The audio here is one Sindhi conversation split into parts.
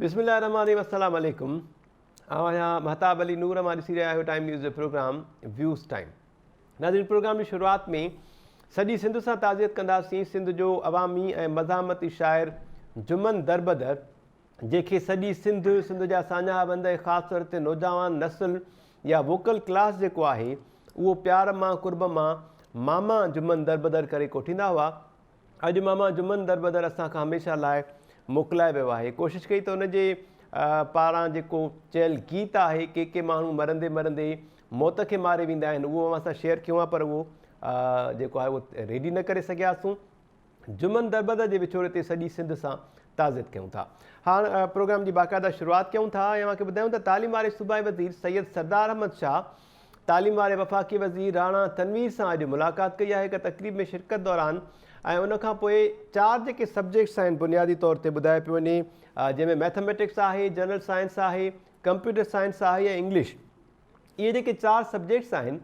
بسم الله الرحمٰن الرحيم السلام عليڪم آئون آهيان مهتاب علي نور اوهان ڏسي رهيا آهيو ٽائيم نيوز جو پروگرام ويوز ٽائيم ناظرين پروگرام جي شروعات ۾ سڄي سنڌ سان تعزيت ڪنداسين سنڌ جو عوامي ۽ مزاحمتي شاعر جمن دربدر جنهن کي سڄي سنڌ، سنڌ جا ساڃاهه وند ۽ خاص طور تي نوجوان نسل يا ووڪل ڪلاس جيڪو آهي اهو پيار مان قرب مان ماما جمن دربدر ڪري ڪوٺيندا هئا. اڄ ماما جمن دربدر اسان کان هميشه لاء موڪلائي ويو آهي. ڪوشش ڪئي ته ان جي پاران جيڪو چيل گيت آهي ڪي ڪي ماڻهو مرندي مرندي موت کي ماري ويندا آهن اهو اوهان سان شيئر ڪيو آهي پر اهو جيڪو آهي اهو ريڊي نه ڪري سگهياسون. جمن دربدر جي وڇوڙي تي سڄي سنڌ سان تعزيت ڪيون ٿا. هاڻ پروگرام جي باقاعده شروعات ڪيون ٿا ۽ اوهان کي ٻڌايون ته تعليم واري صوبائي وزير سيد سردار احمد شاهه تعليم واري وفاقي وزير راڻا تنوير سان اڄ ملاقات ڪئي آهي هڪ تقريب ۾ شرڪت دوران ۽ ان کان پوء چار جيڪي سبجيڪٽس آهن بنيادي طور تي ٻڌايو پيو وڃي جنهن ۾ ميٿميٽڪس آهي جنرل سائنس آهي ڪمپيوٽر سائنس آهي ۽ انگلش اهي جيڪي چار سبجيڪٽس آهن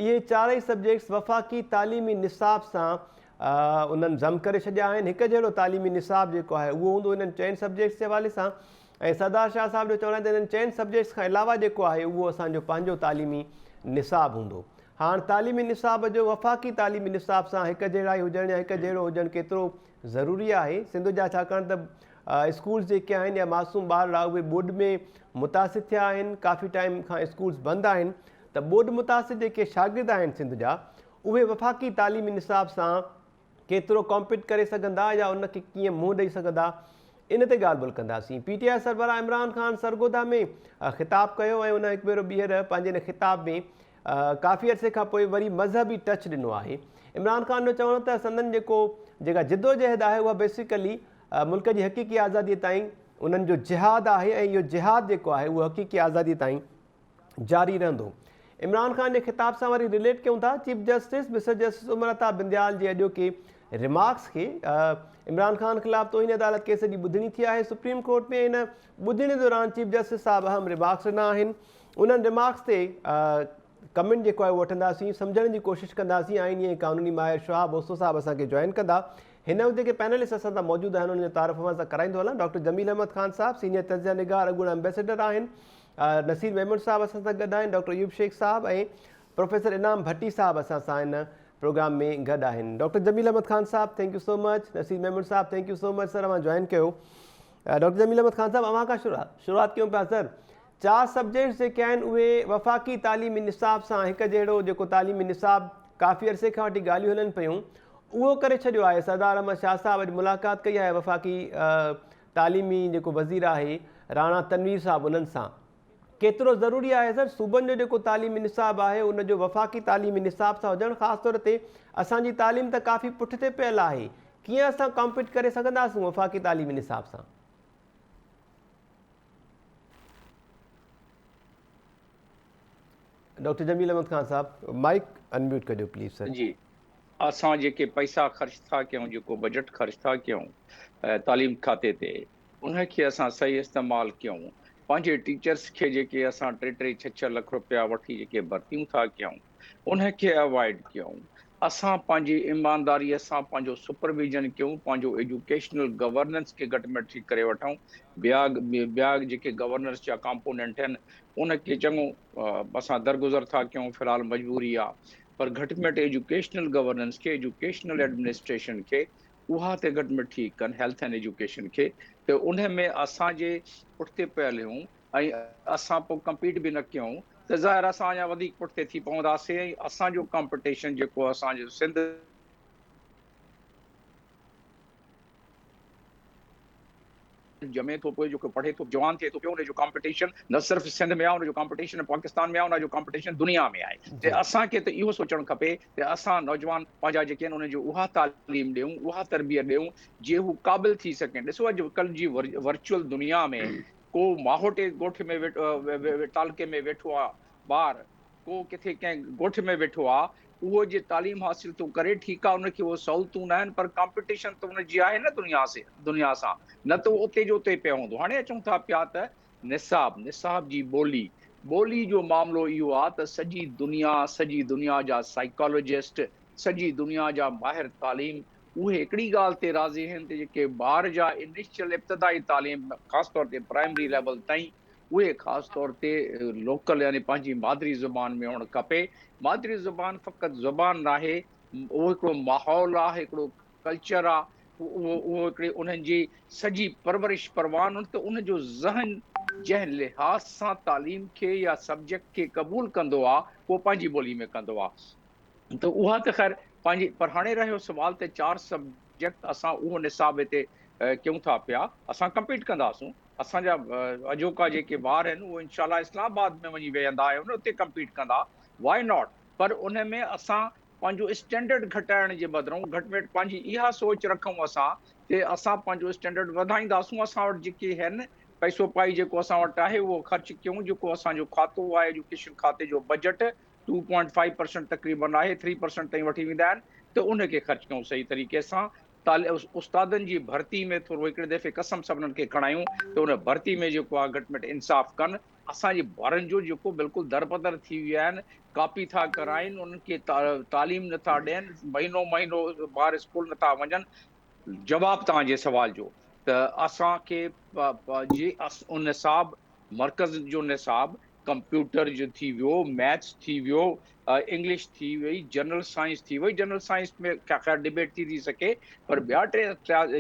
اهي چارئي سبجيڪٽس وفاقي تعليمي نصاب سان انهن ضم ڪري ڇڏيا آهن هڪ جهڙو تعليمي نصاب جيڪو آهي اهو هوندو انهن چئن سبجيڪٽس جي حوالي سان ۽ سردار شاهه صاحب جو چوڻ آهي ته انهن چئن سبجيڪٽس کان علاوه جيڪو آهي اهو اسان جو پنهنجو تعليمي نصاب هوندو هاڻ تعليمي نصاب جو وفاقي تعليمي نصاب سان هڪ جهڙائي هجڻ يا هڪ جهڙو هجڻ ڪيترو ضروري آهي سنڌ جا ڇاڪاڻ ته اسڪولز جيڪي آهن يا معصوم ٻارڙا اهي ٻوڏ ۾ متاثر ٿيا آهن ڪافي ٽائيم کان اسڪولز بند آهن ته ٻوڏ متاثر جيڪي شاگرد آهن سنڌ جا اهي وفاقي تعليمي نصاب سان ڪيترو ڪامپيٽ ڪري سگهندا يا ان کي ڪيئن منهن ڏئي سگهندا ان تي ڳالهه ٻولهه ڪنداسين پي ٽي آء سربراهه عمران خان سرگوڌا ۾ خطاب ڪيو ۽ ان هڪ ڀيرو ٻيهر پنهنجي ان خطاب ۾ ڪافي عرصي کان پوء وري مذهبي ٽچ ڏنو آهي عمران خان جو چوڻ ته سندن جيڪو جيڪا جدوجهد آهي اها بيسيڪلي ملڪ جي حقيقي آزادي تائين انهن جو جهاد آهي ۽ اهو جهاد جيڪو آهي اهو حقيقي آزادي تائين جاري رهندو. عمران خان جي خطاب سان وري رليٽ ڪيون ٿا chief justice mister justice Umar Ata Bandial جي اڄوڪي ريمارڪس کي عمران خان خلاف توهين عدالت ڪيس جي ٻڌڻي ٿي آهي سپريم ڪورٽ ۾ ان ٻڌڻي دوران چيف جسٽس صاحب اهم ريمارڪس ڏنا آهن انهن ريمارڪس تي ڪمينٽ جيڪو آهي اهو وٺنداسين سمجهڻ جي ڪوشش ڪنداسين آئيني ۽ قانوني ماهر شهاب اوسو صاحب اسان کي جوائن ڪندا هن وقت جيڪي پينلسٽ اسان سان موجود آهن انهن جو تعارف اوهان سان ڪرائيندو هلان ڊاڪٽر جميل احمد خان صاحب سينيئر تجزيه نگار اڳوڻا ايمبيسيڊر آهن نصير ميمڻ صاحب اسان سان گڏ آهن ڊاڪٽر ايوب شيخ صاحب ۽ پروفيسر انعام ڀٽي صاحب اسان سان هن پروگرام ۾ گڏ آهن ڊاڪٽر جميل احمد خان صاحب thank you so much Naseer Memon صاحب thank you so much sir اوهان جوائن ڪيو ڊاڪٽر جميل احمد خان صاحب اوهان کان شروعات ڪيون پيا سر چار سبجيڪٽس جيڪي آهن اهي وفاقي تعليمي نصاب سان هڪ جهڙو جيڪو تعليمي نصاب ڪافي عرصي کان وٺي ڳالهيون هلن پيون اهو ڪري ڇڏيو آهي سردار احمد شاهه صاحب اڄ ملاقات ڪئي آهي وفاقي تعليمي جيڪو وزير آهي راڻا تنوير صاحب انهن سان ڪيترو ضروري آهي سر صوبن جو جيڪو تعليمي نصاب آهي ان جو وفاقي تعليمي نصاب سان هجڻ خاص طور تي اسان جي تعليم ته ڪافي پٺتي پيل آهي ڪيئن اسان ڪامپيٽ ڪري سگهنداسون وفاقي تعليمي نصاب سان؟ ڊاڪٽر جميل احمد خان صاحب مائيڪ انميوٽ ڪجو پليز سر. جي اسان جيڪي پئسا خرچ ٿا ڪيون جيڪو بجيٽ خرچ ٿا ڪيون تعليم کاتي تي ان کي اسان صحيح استعمال ڪيون پنهنجي ٽيچرس کي جيڪي اسان ٽي ٽي ڇهه ڇهه لک روپيا وٺي جيڪي ڀرتيون ٿا ڪيون ان کي اوائڊ ڪيون اسان پنهنجي ايمانداريء سان پنهنجو سپرويزن ڪيون، پنهنجو ايجوڪيشنل گورننس کي گهٽ ۾ ٺيڪ ڪري وٺون، ٻيا ٻيا جيڪي گورننس جا ڪامپوننٽ آهن ان کي چڱو اسان درگذر ٿا ڪيون في الحال مجبوري آ پر گهٽ ۾ گهٽ ايجوڪيشنل گورننس کي ايجوڪيشنل ايڊمنسٽريشن کي اها ته گهٽ ۾ ٺيڪ ڪن هيلٿ اينڊ ايجوڪيشن کي ته ان ۾ اسان جي پٺتي پيل هيون ۽ اسان پوء ڪمپيٽ به نه ڪيون ته ظاهر اسان اڃا وڌيڪ پٺتي ٿي پونداسين ۽ اسان جو ڪامپيٽيشن جيڪو اسان جو سنڌ ڄمي ٿو پيو جيڪو پڙهي ٿو جوان ٿئي ٿو پيو ان جو ڪامپيٽيشن نه صرف سنڌ ۾ آهي ان جو ڪامپيٽيشن پاڪستان ۾ آهي ان جو ڪامپيٽيشن دنيا ۾ آهي ته اسان کي ته اهو سوچڻ کپي ته اسان نوجوان پنهنجا جيڪي آهن انهن جو اها تعليم ڏيون اها تربيت ڏيون جي هو قابل ٿي سگهن ڏسو اڄ ڪلهه جي ورچوئل دنيا ۾ ڪو ماهوٽي ڳوٺ ۾ تعلقي ۾ ويٺو آ ٻار، ڪو ڪٿي ڪنهن ڳوٺ ۾ ويٺو آ، اهو جي تعليم حاصل ٿو ڪري ٺيڪ آ ان کي اهي سهولتون ناهن پر ڪامپيٽيشن ته ان جي آهي نه دنيا سي دنيا سان نه ته اهو اتي جو اتي پيو هوندو. هاڻي اچون ٿا پيا ته نصاب، نصاب جي ٻولي، ٻولي جو معاملو اهو آ ته سڄي دنيا، سڄي دنيا جا سائيڪالوجسٽ، سڄي دنيا جا ماهر تعليم اهي هڪڙي ڳالهه تي راضي آهن ته جيڪي ٻار جا انيشل ابتدائي تعليم خاص طور تي پرائمري ليول تائين اهي خاص طور تي لوڪل يعني پنهنجي مادري زبان ۾ هئڻ کپي. مادري زبان فقط زبان ناهي، اهو هڪڙو ماحول آهي، هڪڙو ڪلچر آهي، اهو اهو هڪڙي انهن جي سڄي پرورش پروان ته ان جو ذهن جنهن لحاظ سان تعليم کي يا سبجيڪٽ کي قبول ڪندو آهي اهو پنهنجي ٻولي ۾ ڪندو آهي. ته اها ته خير پنهنجي پر هاڻي رهيو سوال ته چار سبجيڪٽ اسان اهو نصاب هتي ڪيون ٿا پيا اسان ڪمپيٽ ڪنداسون اسان جا اڄوڪا جيڪي ٻار آهن اهي انشاء الله اسلام آباد ۾ وڃي ويهندا ۽ اتي ڪمپيٽ ڪندا وائي not پر ان ۾ اسان پنهنجو اسٽينڊرڊ گهٽائڻ جي بدران گهٽ ۾ گهٽ پنهنجي اها سوچ رکون اسان ته اسان پنهنجو اسٽينڊرڊ وڌائينداسون اسان وٽ جيڪي آهن پئسو پائي جيڪو اسان وٽ آهي اهو خرچ ڪيون جيڪو اسان جو کاتو آهي ايجوڪيشن کاتي جو بجيٽ 2.5% تقريبن آهي 3% تائين وٺي ويندا آهن ته ان کي خرچ ڪيون صحيح طريقي سان استادن جي ڀرتي ۾ ٿورو هڪڙي دفعي قسم سڀنن کي کڻايون ته ان ڀرتي ۾ جيڪو آهي گهٽ ۾ گهٽ انصاف ڪن اسان جي ٻارن جو جيڪو بلڪل دربدر ٿي ويا آهن ڪاپي ٿا ڪرائين انهن کي تعليم نٿا ڏين مهينو مهينو ٻار اسڪول نٿا وڃن جواب توهان جي سوال جو ته اسان کي جي نصاب مرڪز جو نصاب ڪمپيوٽر جو ٿي ويو، ميٿس ٿي ويو، انگلش ٿي وئي، جنرل سائنس ٿي وئي، جنرل سائنس ۾ خير ڊبيٽ ٿي ٿي سگهي پر ٻيا ٽي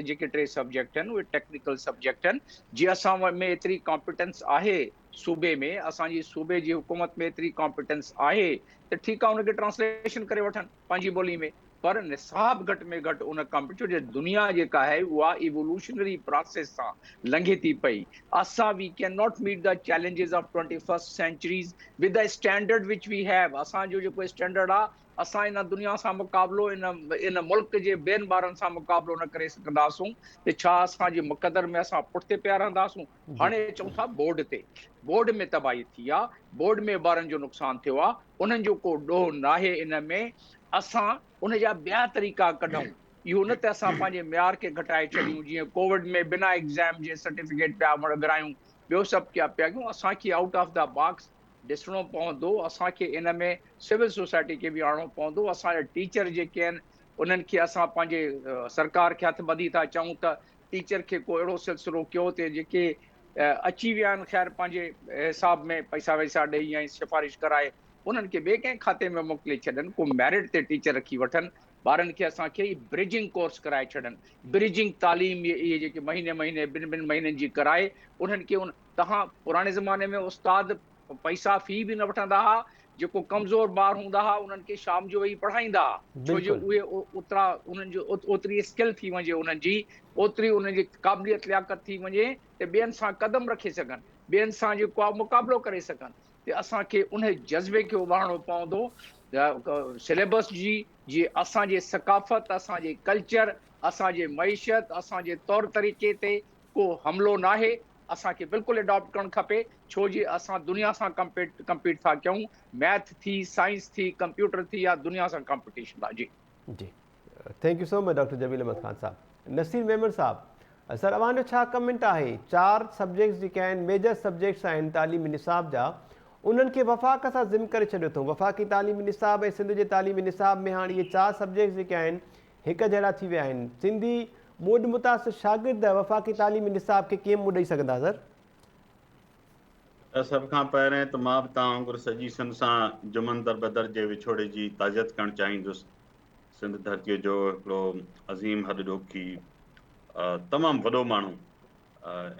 جيڪي ٽي سبجيڪٽ آهن اهي ٽيڪنيڪل سبجيڪٽ آهن جي اسان ۾ ايتري ڪامپيٽنس آهي صوبي ۾ اسان جي صوبي جي حڪومت ۾ ايتري ڪامپيٽنس آهي ته ٺيڪ آهي ان کي ٽرانسليشن ڪري وٺن پنهنجي ٻولي ۾ پر نصاب گهٽ ۾ گهٽ ان ڪمپيوٽر جي دنيا جيڪا آهي اها ايوولوشنري پراسيس سان لنگهي ٿي پئي اسان we can not meet the challenges of twenty first centuries with the standard which we have اسان جو جيڪو اسٽينڊرڊ آهي اسان ان دنيا سان مقابلو ان ان ملڪ جي ٻين ٻارن سان مقابلو نه ڪري سگهنداسون ته ڇا اسان جي مقدر ۾ اسان پٺتي پيا رهنداسون هاڻي اچون ٿا بورڊ تي بورڊ ۾ تباهي ٿي آ بورڊ ۾ ٻارن جو نقصان ٿيو آ انهن جو ڪو ڏوهه ناهي ان ۾ اسان ان جا ٻيا طريقا ڪڍون، اهو نه ته اسان پنهنجي معيار کي گهٽائي ڇڏيون، جيئن ڪووڊ ۾ بنا ايگزام جي سرٽيفڪيٽ پيا ورهايون، ٻيو سڀ ڪيا پيا ڪيون، اسان کي آئوٽ آف the box ڏسڻو پوندو، اسان کي ان ۾ سول سوسائٽي کي به آڻڻو پوندو، اسان جا ٽيچر جيڪي آهن انهن کي اسان پنهنجي سرڪار کي هٿ ٻڌي ٿا چئون ته ٽيچر کي ڪو اهڙو سلسلو ڪيو ته جيڪي اچي ويا آهن خير پنهنجي حساب ۾ پئسا وئسا ڏئي ۽ سفارش ڪرائي انهن کي ٻئي ڪنهن کاتي ۾ موڪلي ڇڏن، ڪو ميرٽ تي ٽيچر رکي وٺن، ٻارن کي اسان کي ئي برجنگ ڪورس ڪرائي ڇڏن، برجنگ تعليم اهي جيڪي مهيني مهيني ٻن ٻن مهينن جي ڪرائي انهن کي ان تهان پراڻي زماني ۾ استاد پئسا في به نه وٺندا ها، جيڪو ڪمزور ٻار هوندا ها انهن کي شام جو ويهي پڙهائيندا ها ڇو جو اهي اوترا انهن جو اوتري اسڪل ٿي وڃي انهن جي اوتري انهن جي قابليت لياقت ٿي وڃي ته ٻين سان قدم رکي سگهن ٻين سان جيڪو آهي مقابلو ڪري سگهن ته اسان کي انهي جذبي کي اڀارڻو پوندو سليبس جي جي اسان جي ثقافت اسان جي ڪلچر اسان جي معيشت اسان جي طور طريقي تي ڪو حملو ناهي اسان کي بلڪل اڊاپٽ ڪرڻ کپي ڇو جي اسان دنيا سان ڪمپيٽ ڪمپيٽ ٿا ڪيون ميٿ ٿي سائنس ٿي ڪمپيوٽر ٿي يا دنيا سان ڪمپيٽيشن آ جي. جي thank you so much doctor Jamil Ahmed Khan صاحب نصير ميمڻ صاحب سر اوهان جو ڇا ڪمينٽ آهي چار سبجيڪٽس جيڪي آهن ميجر سبجيڪٽس آهن تعليمي نصاب جا انهن کي وفاق سان ضم ڪري ڇڏيو اٿئون وفاقي تعليمي نصاب ۽ سنڌ جي تعليمي نصاب ۾ هاڻ اهي چار سبجيڪٽس جيڪي آهن هڪ جهڙا ٿي ويا آهن سنڌي ٻوڏ متاثر شاگرد وفاقي تعليمي نصاب کي ڪيئن منهن ڏئي سگهندا سر؟ سڀ کان پهرين ته مان به توهان وانگر سڄي سنڌ سان جمن دربدر جي وڇوڙي جي تعزيت ڪرڻ چاهيندس. سنڌ ڌرتيء جو هڪڙو عظيم هڏ ڏوکي تمام وڏو ماڻهو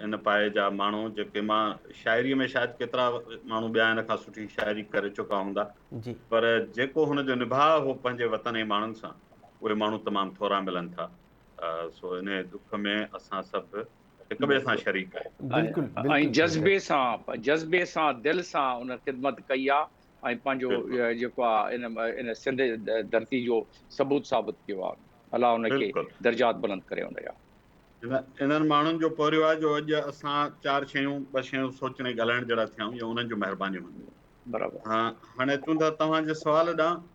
ان پائي جا ماڻهو جيڪي مان شاعريء ۾ شايد ڪيترا ماڻهو ٻيا هن کان سٺي شاعري ڪري چڪا هوندا پر جيڪو هن جو نڀاء هو پنهنجي وطن ۽ ماڻهن سان اهي ماڻهو تمام ٿورا ملن ٿا سو انهيء ڏک ۾ اسان سڀ هڪ ٻئي سان شريڪ آهيون. بلڪل ۽ جذبي سان جذبي سان دل سان ان خدمت ڪئي آ ۽ پنهنجو جيڪو آ ان ان سنڌ ڌرتي جو ثبوت ثابت ڪيو آ الله ان کي درجات بلند ڪري ان جا. انهن ماڻهن جو پورهيو آهي جو اڄ اسان چار شيون ٻه شيون سوچڻ ۽ ڳالهائڻ جهڙا ٿيا آهيون اهو انهن جون مهربانيون هيون. برابر. ها هاڻي اچون ٿا توهان جي سوال ڏانهن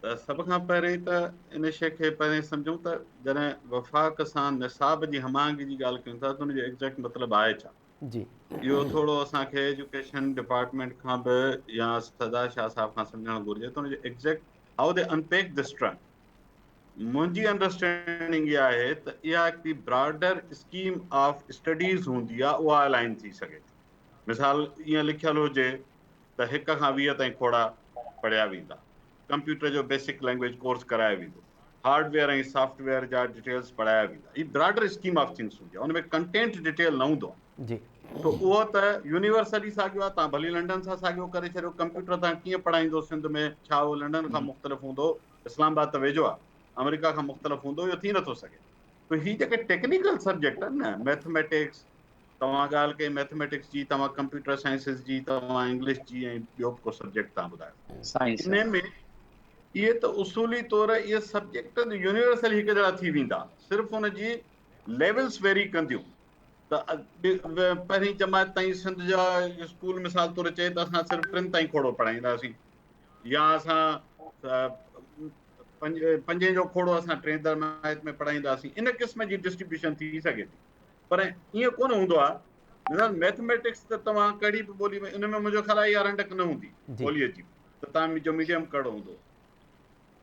ته سڀ کان پهرين ته ان شيء کي پهرين سمجهون ته جڏهن وفاق سان نصاب جي هم آهنگي جي ڳالهه ڪيون ٿا ته ان جو ايگزيڪٽ مطلب آهي ڇا؟ جي. اهو ٿورو اسان کي ايجوڪيشن ڊپارٽمينٽ کان به يا سزا شاهه صاحب کان سمجهڻ گهرجي ته ان جو exact how they unpack this term. منهنجي انڊرسٽينڊنگ اها آهي ته اها هڪڙي براڊر اسڪيم آف اسٽڊيز هوندي آهي اها الائن ٿي سگهي ٿي. مثال ائين لکيل هجي ته هڪ کان 20 تائين کوڙا پڙهيا ويندا، ڪمپيوٽر جو بيسڪ لينگويج ڪورس ڪرايو ويندو، هارڊ ويئر ۽ سافٽ ويئر جا ڊيٽيلز پڙهايا ويندا. هي براڊر اسڪيم آف ٿنگس هوندي آهي ان ۾ ڪنٽينٽ ڊيٽيل نه هوندو آهي. جي. سو اهو ته يونيورسلي ساڳيو آهي، توهان ڀلي لنڊن سان ساڳيو ڪري ڇڏيو، ڪمپيوٽر توهان ڪيئن پڙهائيندو سنڌ ۾، ڇا اهو لنڊن کان مختلف هوندو؟ اسلام آباد ته ويجهو آهي، آمريڪا کان مختلف هوندو، اهو ٿي نٿو سگهي. ته هي جيڪي ٽيڪنيڪل سبجيڪٽ آهن نه، ميٿميٽڪس، توهان ڳالهه ڪئي ميٿميٽڪس جي، توهان ڪمپيوٽر سائنسز جي، توهان انگلش جي ۽ ٻيو به ڪو سبجيڪٽ توهان ٻڌايو، سائنس. انهي ۾ اهي ته اصولي طور اهي سبجيڪٽ ته يونيورسلي هڪ جهڙا ٿي ويندا، صرف ان جي ليولس ويري ڪنديون ته پهرين جماعت تائين سنڌ جا اسڪول مثال طور چئي ته اسان صرف ٽن تائين کوڙو پڙهائينداسين. يا اسان پنجين جو کوڙو اسان ٽئين جماعت ۾ پڙهائينداسين، ان قسم جي ڊسٽريبيوشن ٿي سگهي ٿي، پر ائين ڪونه هوندو آهي. مثال ميٿميٽڪس ته توهان ڪهڙي به ٻولي ۾ ان ۾ منهنجو خيال آهي اها رنڊڪ نه هوندي ٻوليء جي ته توهان جو ميڊيم ڪهڙو هوندو.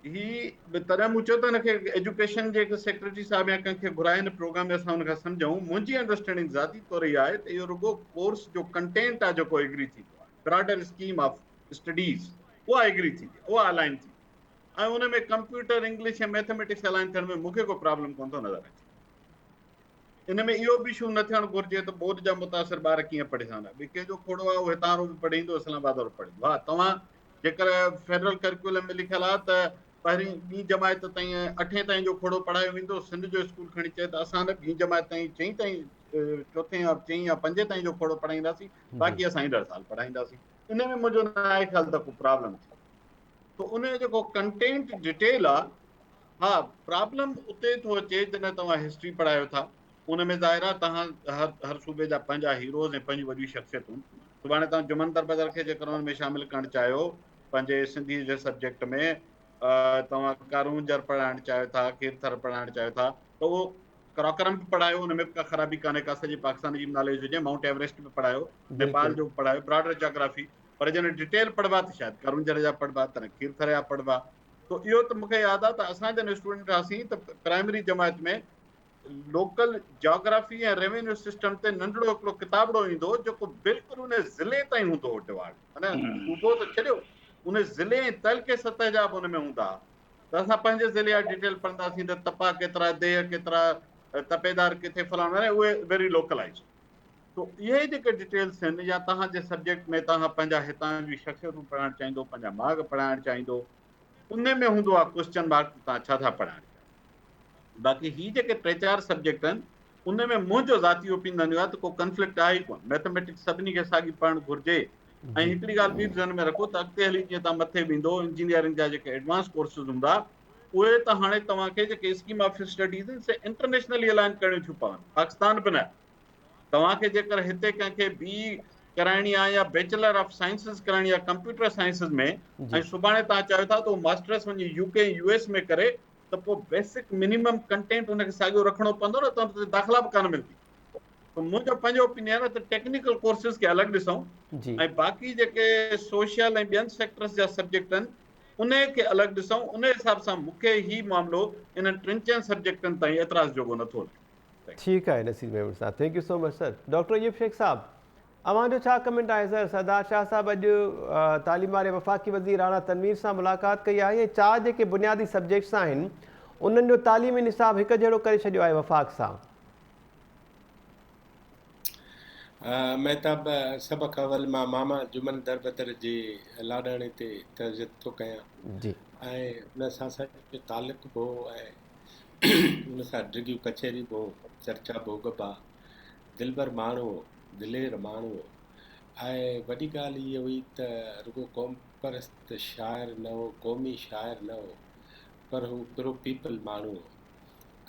هي به تڏهن مون چيو ته هن کي ايجوڪيشن جي سيڪريٽري صاحب يا ڪنهن کي گهرائي هن پروگرام ۾ اسان هن کان سمجهون. منهنجي انڊرسٽينڊنگ ذاتي طور اها آهي ته اهو رڳو ڪورس جو ڪنٽينٽ آهي جيڪو ايگري ٿيندو آهي، براڊر اسڪيم آف اسٽڊيز اها ايگري ٿيندي، اها الائن ٿيندي ۽ ان ۾ ڪمپيوٽر، انگلش ۽ ميٿميٽڪس الائن ٿيڻ ۾ مون کي ڪو پرابلم ڪونه ٿو نظر اچي. ان ۾ اهو به اشو نه ٿيڻ گهرجي ته ٻوڏ جا متاثر ٻار ڪيئن پڙهي سگهندا. ٻي ڪنهن جو کوڙو آهي اهو هتان وارو به پڙهي ايندو، اسلام آباد وارو پڙهي ايندو. ها توهان جيڪر فيڊرل ڪريڪولم ۾ لکيل آهي ته پهرين ٻي جماعت تائين ۽ اٺين تائين جو کوڙو پڙهايو ويندو، سنڌ جو اسڪول کڻي چئي ته اسان نه ٻي جماعت تائين چئين تائين چوٿين يا چئين يا پنجين تائين جو کوڙو پڙهائينداسين، باقي اسان ايندڙ سال پڙهائينداسين. ان ۾ منهنجو ناهي خيال ته ڪو پرابلم ٿيندو. ته ان جو جيڪو ڪنٽينٽ ڊيٽيل آ، ها پرابلم اتي ٿو اچي جڏهن توهان هسٽري پڙهايو ٿا، ان ۾ ظاهر آ توهان هر هر صوبي جا پنهنجا هيروز ۽ پنهنجون وڏيون شخصيتون، سڀاڻي توهان جمن دربدر کي جيڪر ان ۾ شامل ڪرڻ چاهيو پنهنجي سنڌي جي سبجيڪٽ ۾، توهان ڪارونجهر پڙهائڻ چاهيو ٿا، کيرٿر پڙهائڻ چاهيو ٿا ته اهو قراقرم به پڙهايو، ان ۾ به ڪا خرابي ڪانهي ڪا، سڄي پاڪستان جي به ناليج هجي، مائونٽ ايوريسٽ به پڙهايو، نيپال جو به پڙهايو، براڊر جاگرافي، پر جڏهن ڊيٽيل پڙهبا ته شايد ڪارونجهر جا پڙهبا، تڏهن کيرٿر جا پڙهبا. تو اهو ته مون کي ياد آهي ته اسان جڏهن اسٽوڊنٽ هئاسين ته پرائمري جماعت ۾ لوڪل جاگرافي ۽ ريونيو سسٽم تي ننڍڙو هڪڙو ڪتابڙو ايندو هو جيڪو بلڪل ان ضلعي تائين هوندو هو ڊوائڊ، معنيٰ صوبو ته ڇڏيو، ان ضلعي ۽ تعلقي سطح جا به ان ۾ هوندا هئا. ته اسان پنهنجي ضلعي جا ڊيٽيل پڙهنداسين ته تپا ڪيترا، ديهه ڪيترا، تپيدار ڪٿي فلاڻو يعني اهي ويري لوڪلائيزڊ. سو اهي جيڪي ڊيٽيلس آهن يا توهان جي سبجيڪٽ ۾ توهان پنهنجا هتان جون شخصيتون پڙهائڻ چاهيندو، پنهنجا ماڳ پڙهائڻ چاهيندو، ان ۾ هوندو آهي ڪوئسچن مارڪ ته توهان ڇا ٿا پڙهائڻ چاهيو. باقي هي جيڪي ٽي چار سبجيڪٽ آهن ان ۾ منهنجو ذاتي اوپينن اهو آهي ته ڪو ڪنفلڪٽ آهي ئي ڪونه. ميٿميٽڪس سڀني کي ساڳي پڙهڻ گهرجي. ۽ هڪڙي ڳالهه ٻي به ذهن ۾ رکو ته اڳتي هلي جيئن توهان مٿي ويندو انجنيئرنگ جا جيڪي ايڊوانس ڪورسز هوندا اهي ته هاڻي توهان کي جيڪي اسڪيم آف اسٽڊيز آهن سي انٽرنيشنلي الائن ڪرڻيون ٿيون پون، پاڪستان به نه. توهان کي جيڪر هتي ڪنهن کي بي اي ڪرائڻي آهي يا بيچلر آف سائنسز ڪرائڻي آهي ڪمپيوٽر سائنسز ۾ ۽ سڀاڻي توهان چاهيو ٿا ته اهو ماسٽرس وڃي يو ڪي ۽ يو ايس ۾ ڪري ته پوء بيسڪ منيمم ڪنٽينٽ ان کي ساڳيو رکڻو پوندو نه ته ان تي داخلا به ڪانه ملندي. ته منهنجو پنهنجو اوپينين آهي ته ٽيڪنيڪل ڪورسز کي الڳ ڏسون ۽ باقي جيڪي سوشل ۽ ٻين سيڪٽرز جا سبجيڪٽ آهن انهي کي الڳ ڏسون. انهي حساب سان مون کي هي معاملو انهن ٽن چئن سبجيڪٽن تائين اعتراض جوڳو نٿو لڳي. ٺيڪ آهي نصير ميمڻ صاحب thank you so much sir. Doctor Ayub Shaikh صاحب اوهان جو ڇا ڪمينٽ آهي سر؟ سردار شاهه صاحب اڄ تعليم واري وفاقي وزير راڻا تنوير سان ملاقات ڪئي آهي ۽ چار جيڪي بنيادي سبجيڪٽس آهن انهن جو تعليمي نصاب هڪ جهڙو ڪري ڇڏيو آهي وفاق سان. مهتاب سڀ کان اول مان ماما جمن دربدر جي لاڏاڻي تي تعزيت ٿو ڪيان ۽ ان سان اسان جو تعلق به هو ۽ ان سان ڊگهيون ڪچهريون به هيون، چرچا ڀوڳ به ها. دلبر ماڻهو هو، دلير ماڻهو هو ۽ وڏي ڳالهه هيء هئي ته رڳو قومپرست شاعر نه هو، قومي شاعر نه هو پر هو پرو پيپل ماڻهو هو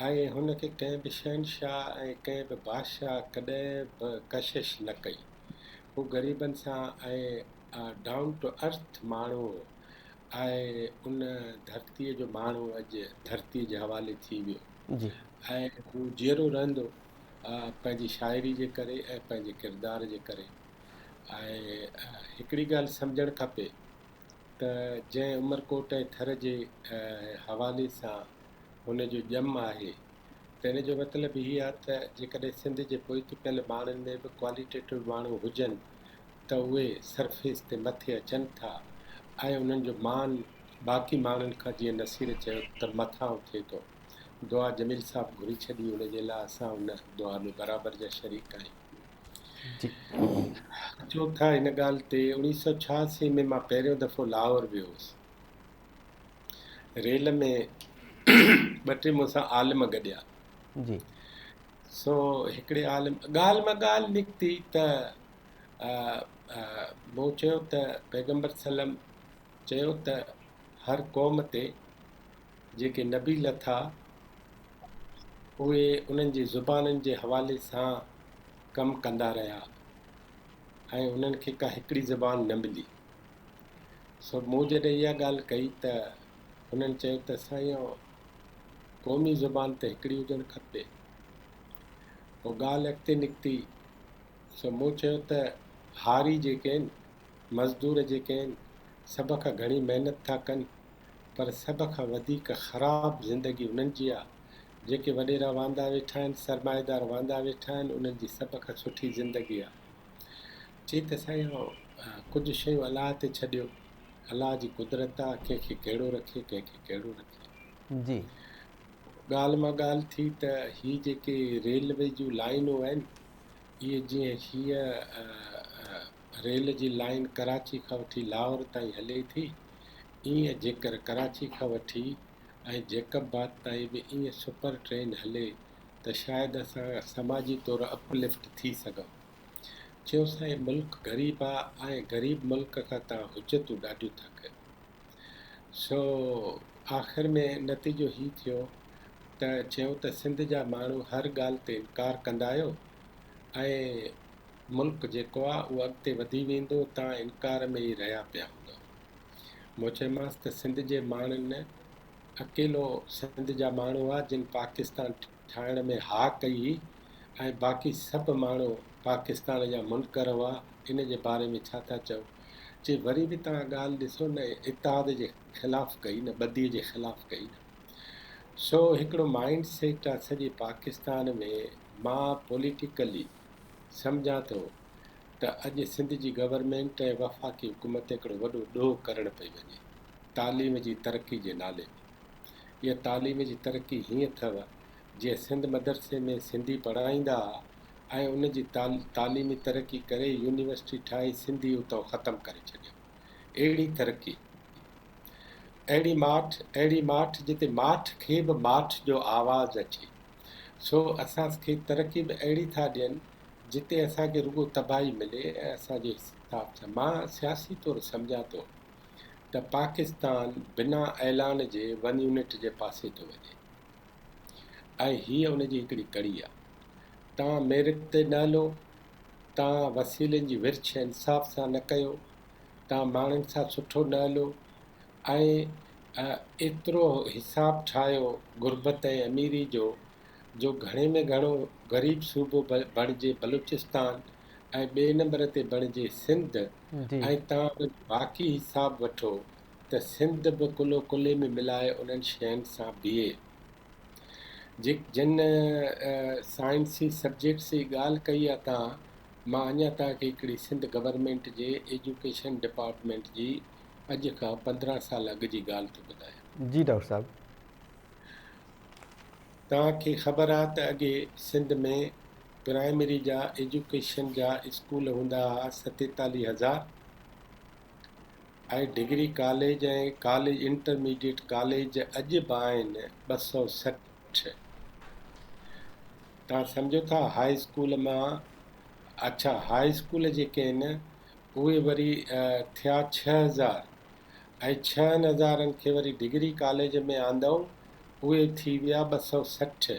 ۽ هن کي ڪنهن به شهنشاهه ۽ ڪنهن به بادشاهه ڪڏهن به ڪشش نه ڪئي. هو غريبن سان ۽ ڊائون ٽو ارٿ ماڻهو هو ۽ ان ڌرتيء جو ماڻهو اڄ ڌرتيء جي حوالي ٿي ويو ۽ هو جيئرو رهندو پنهنجي شاعري جي ڪري ۽ پنهنجي ڪردار جي ڪري ۽ هڪڙي ڳالهه سمجهڻ کپي ته جنهن عمرڪوٽ ۽ ٿر جي حوالي سان هن جو ڄم آهي ته ان جو مطلب هي آهي ته جيڪڏهن سنڌ جي پوئتي پيل ماڻهن ۾ به ڪواليٽيٽو ماڻهو هجن ته اهي سرفيس تي مٿي اچن ٿا ۽ انهن جو مان باقي ماڻهن کان جيئن نصير چيو ته مٿانهون ٿئي ٿو. دعا جميل صاحب گهري ڇڏي ان جي لاء اسان ان دعا ۾ برابر جا شريڪ آهيون. اچون ٿا ان ڳالهه تي 1986 ۾ مان پهريون دفعو لاهور ويو هوس. ريل ۾ ٻه ٽي مون سان عالم گڏيا. جي. سو هڪڙي عالم ڳالهه مان ڳالهه نڪتي ته مون چيو ته پيغمبر صلعم چيو ته هر قوم تي جيڪي نبي لٿا اهي انهن جي زبانن جي حوالي سان ڪم ڪندا رهيا ۽ انهن کي ڪا هڪڙي زبان نه ملي. سو مون جڏهن اها ڳالهه ڪئي ته هنن چيو ته سائين قومي زبان ته هڪڙي هجڻ کپي. پوء ڳالهه اڳتي نڪتي سو مون چيو ته هاري جيڪي آهن، مزدور جيڪي آهن، سڀ کان گهڻي محنت ٿا ڪن پر سڀ کان وڌيڪ خراب زندگي انهن جي آ، جيڪي وڏيرا واندا ويٺا آهن، سرمائيدار واندا ويٺا آهن، انهن جي سڀ کان سٺي زندگي آ. چي ته سائين ڪجهه شيون الله تي ڇڏيو، الله جي قدرت آ، ڪنهن کي ڪهڙو رکي، ڪنهن کي ڪهڙو رکي. جي. ڳالهه مان ڳالهه ٿي ته هي جيڪي ريلوي جون لائينون آهن، اهي جيئن هيء ريل جي لائين ڪراچي کان وٺي لاهور تائين هلي ٿي، ايئن جيڪر ڪراچي کان وٺي ۽ جيڪب آباد تائين به ايئن سپر ٽرين هلي ته شايد اسان سماجي طور اپ لفٽ ٿي سگهون. چيو سائين ملڪ غريب آ ۽ غريب ملڪ کان توهان حجتون ڏاڍيون ٿا ڪيو. سو آخر ۾ نتيجو هي ٿيو ته چيو ته سنڌ جا ماڻهو هر ڳالهه تي انڪار ڪندا آهيو ۽ ملڪ جيڪو آ اهو اڳتي وڌي ويندو توهان انڪار ۾ ئي رهيا پيا هوندؤ. مون چيومانس ته سنڌ جي ماڻهن اڪيلو سنڌ جا ماڻهو هئا جن پاڪستان ٺاهڻ ۾ ها ڪئي هئي ۽ باقي سڀ ماڻهو پاڪستان جا منڪر هئا ان جي باري ۾ ڇا ٿا چئو؟ چي وري به توهان ڳالهه ڏسو نه اتحاد جي خلاف ڪئي نه ٻڌي جي خلاف ڪئي نه. سو هڪڙو مائنڊ سيٽ آ سڄي پاڪستان ۾ مان پوليٽيڪلي سمجهان ٿو ته اڄ سنڌ جي گورنمينٽ ۽ وفاقي حڪومت هڪڙو وڏو ڏوهه ڪرڻ پئي وڃي تعليم جي ترقي جي نالي ۾. اها تعليم جي ترقي هيئن اٿو جيئن سنڌ مدرسي ۾ سنڌي پڙهائيندا ها ۽ ان جي تعليمي ترقي ڪري يونيورسٽي ٺاهي سنڌي اتئون ختم ڪري ڇڏيائون. اهڙي ترقي. اهڙي ماٺ، اهڙي ماٺ جتي ماٺ کي به ماٺ جو آواز اچي. سو اسان کي ترقي به اهڙي ٿا ڏين جتي اسان کي رڳو تباهي ملي ۽ اسان جي حساب سان مان سياسي طور سمجهان ٿو ته پاڪستان بنا اعلان جي ون يونٽ جي پاسي ٿو وڃي ۽ هيء ان جي هڪڙي ڪڙي آ. توهان ميرٽ تي نه هلو، توهان وسيلن جي ورڇ انصاف سان نه ڪيو، توهان ماڻهن سان سٺو نه هلو ۽ ايترو حساب ٺاهيو غربت ۽ اميري جو جو گهڻي ۾ گهڻو غريب صوبو بڻجي بلوچستان ۽ ٻئي نمبر تي بڻجي سنڌ ۽ توهان ان جو باقي حساب وٺو ته سنڌ به ڪلهو ڪلهي ۾ ملائي انهن شين سان بيهي. جن سائنسي سبجيڪٽس جي ڳالهه ڪئي آ توهان، مان اڃا توهان کي هڪڙي سنڌ گورنمينٽ جي ايجوڪيشن ڊپارٽمينٽ جي اڄ کان 15 سال اڳ جي ڳالهه ٿو ٻڌايان. جي ڊاڪٽر صاحب. توهان کي خبر آ ته اڳي سنڌ ۾ پرائمري جا ايجوڪيشن جا اسڪول هوندا ها 47 هزار ۽ degree college ۽ college intermediate college اڄ به آهن 260. توهان سمجهو ٿا هاء اسڪول مان اڇا هاء اسڪول جيڪي آهن اهي وري ٿيا 6000 ۽ ڇهن هزارن کي وري ڊگري ڪاليج ۾ آندائون اهي ٿي ويا 260.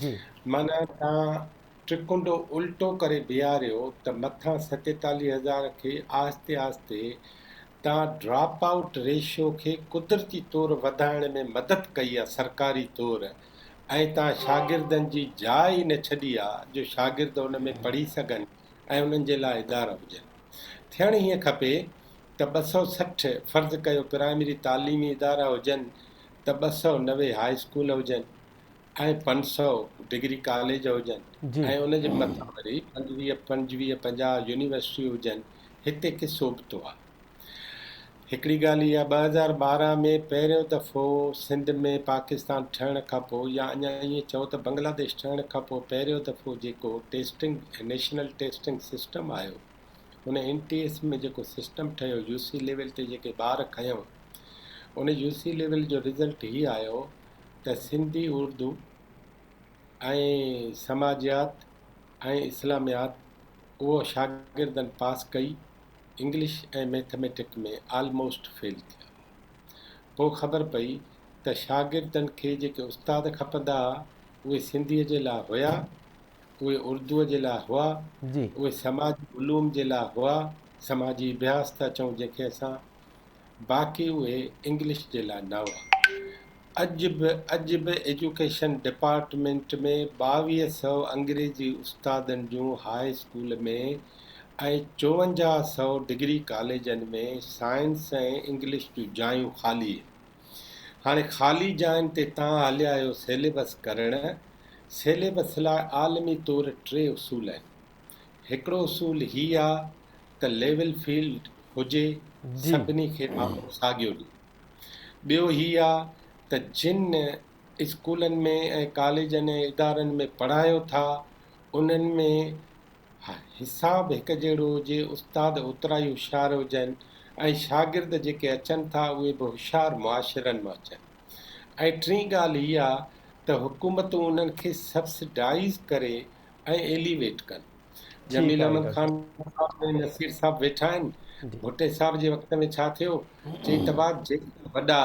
جي. معنيٰ توهان ٽرڪنڊو الٽو ڪري بيهاريو ته مٿان 47 هزار کي آهستي آهستي توهان ڊراپ آئوٽ ريشو کي قدرتي طور وڌائڻ ۾ مدد ڪئي آ سرڪاري طور ۽ توهان شاگردن جي جاء ئي نه ڇڏي آ جو شاگرد ان ۾ پڙهي سگهن ۽ انهن جي لاء ادارا هجن. ٿيڻ هيئن کپي ته 260 فرض ڪيو پرائمري تعليمي ادارا هجن ته 290 هاء اسڪول هجن ۽ 500 ڊگري ڪاليج هجن ۽ ان جي مٿان وري 25 25 50 يونيورسٽيون هجن هتي قصو ابتو آ. هڪڙي ڳالهه اها 2012 ۾ پهريون دفعو سنڌ ۾ پاڪستان ٺهڻ کانپوء يا اڃا ائين چئو ته بنگلاديش ٺهڻ کانپوء پهريون دفعو جيڪو ٽيسٽنگ نيشنل ٽيسٽنگ سسٽم آيو ان اين ٽي ايس ۾ جيڪو سسٽم ٺهيو يو سي ليول تي جيڪي ٻار کنيو ان يو سي ليول جو رزلٽ هي آيو ته سنڌي اردو ۽ سماجيات ۽ اسلاميات اهو شاگردن پاس ڪئي انگلش ۽ مئٿميٽڪ ۾ آلموسٽ فيل ٿيا. پوء خبر پئي ته شاگردن کي جيڪي استاد کپندا ها اهي سنڌيء جي لاء هيا، اهي اردوء جي لاء هئا، اهي سماجي علوم جي لاء هئا، سماجي اڀياس ٿا چئون جنهن کي اسان، باقي اهي انگلش جي لاء نه هئا. اڄ به اڄ به ايجوڪيشن ڊپارٽمينٽ ۾ 22 سئو انگريزي استادن جون هاء اسڪول ۾ ۽ 54 سئو ڊگري ڪاليجن ۾ سائنس ۽ انگلش جون جايون خالي آهن. هاڻي خالي جاين تي تان هليا آهيو سيليبس ڪرڻ. سيليبس لاء عالمي طور ٽي اصول آهن. هڪڙو اصول هي آ ته ليول فيلڊ هجي سڀني کي ماحول ساڳيو ڏي. ٻيو هي آ ته جن اسڪولن ۾ ۽ ڪاليجن ۽ ادارن ۾ پڙهايو ٿا انهن ۾ حساب هڪ جهڙو هجي، استاد اوترا ئي هوشيار هجن ۽ شاگرد جيڪي اچن ٿا اهي به هوشيار معاشرن مان اچن. ۽ ٽين ڳالهه هي آ ته حڪومتون انهن کي سبسڊائيز ڪري ۽ ايليويٽ ڪن. جميل احمد خان صاحب ۽ نصير صاحب ويٺا آهن. ڀٽي صاحب جي وقت ۾ ڇا ٿيو؟ چئي ته با جيڪي وڏا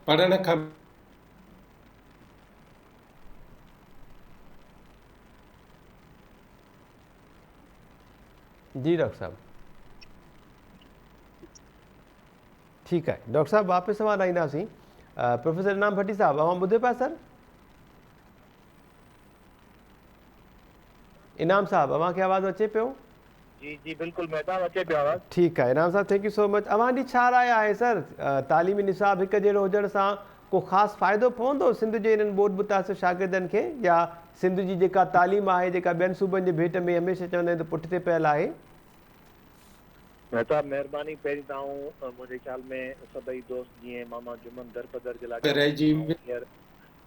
پڙهڻ کان جي ڊاڪٽر صاحب ٺيڪ آهي ڊاڪٽر صاحب واپس اوهان ڏانهن اينداسين پروفيسر انعام ڀٽي صاحب اوهان ٻڌو پيا سر انعام صاحب اوهان کي آواز اچي پيو؟ جي جي بلڪل مهتاب اچي پيو آواز. ٺيڪ آهي انعام صاحب thank you سو مچ اوهان جي ڇا راء آهي سر تعليمي نصاب هڪ جهڙو هجڻ سان ڪو خاص فائدو پوندو سنڌ جي انهن ٻوڏ متاثر شاگردن کي يا سنڌ جي جيڪا تعليم آهي جيڪا ٻين صوبن جي ڀيٽ ۾ هميشه چوندا آهيون ته پٺتي پيل آهي. مهتاب مهرباني پهرين ته آئون منهنجي خيال ۾ سڀئي دوست جيئن ماما جمن درپدر جي لاء رهجي آئون هينئر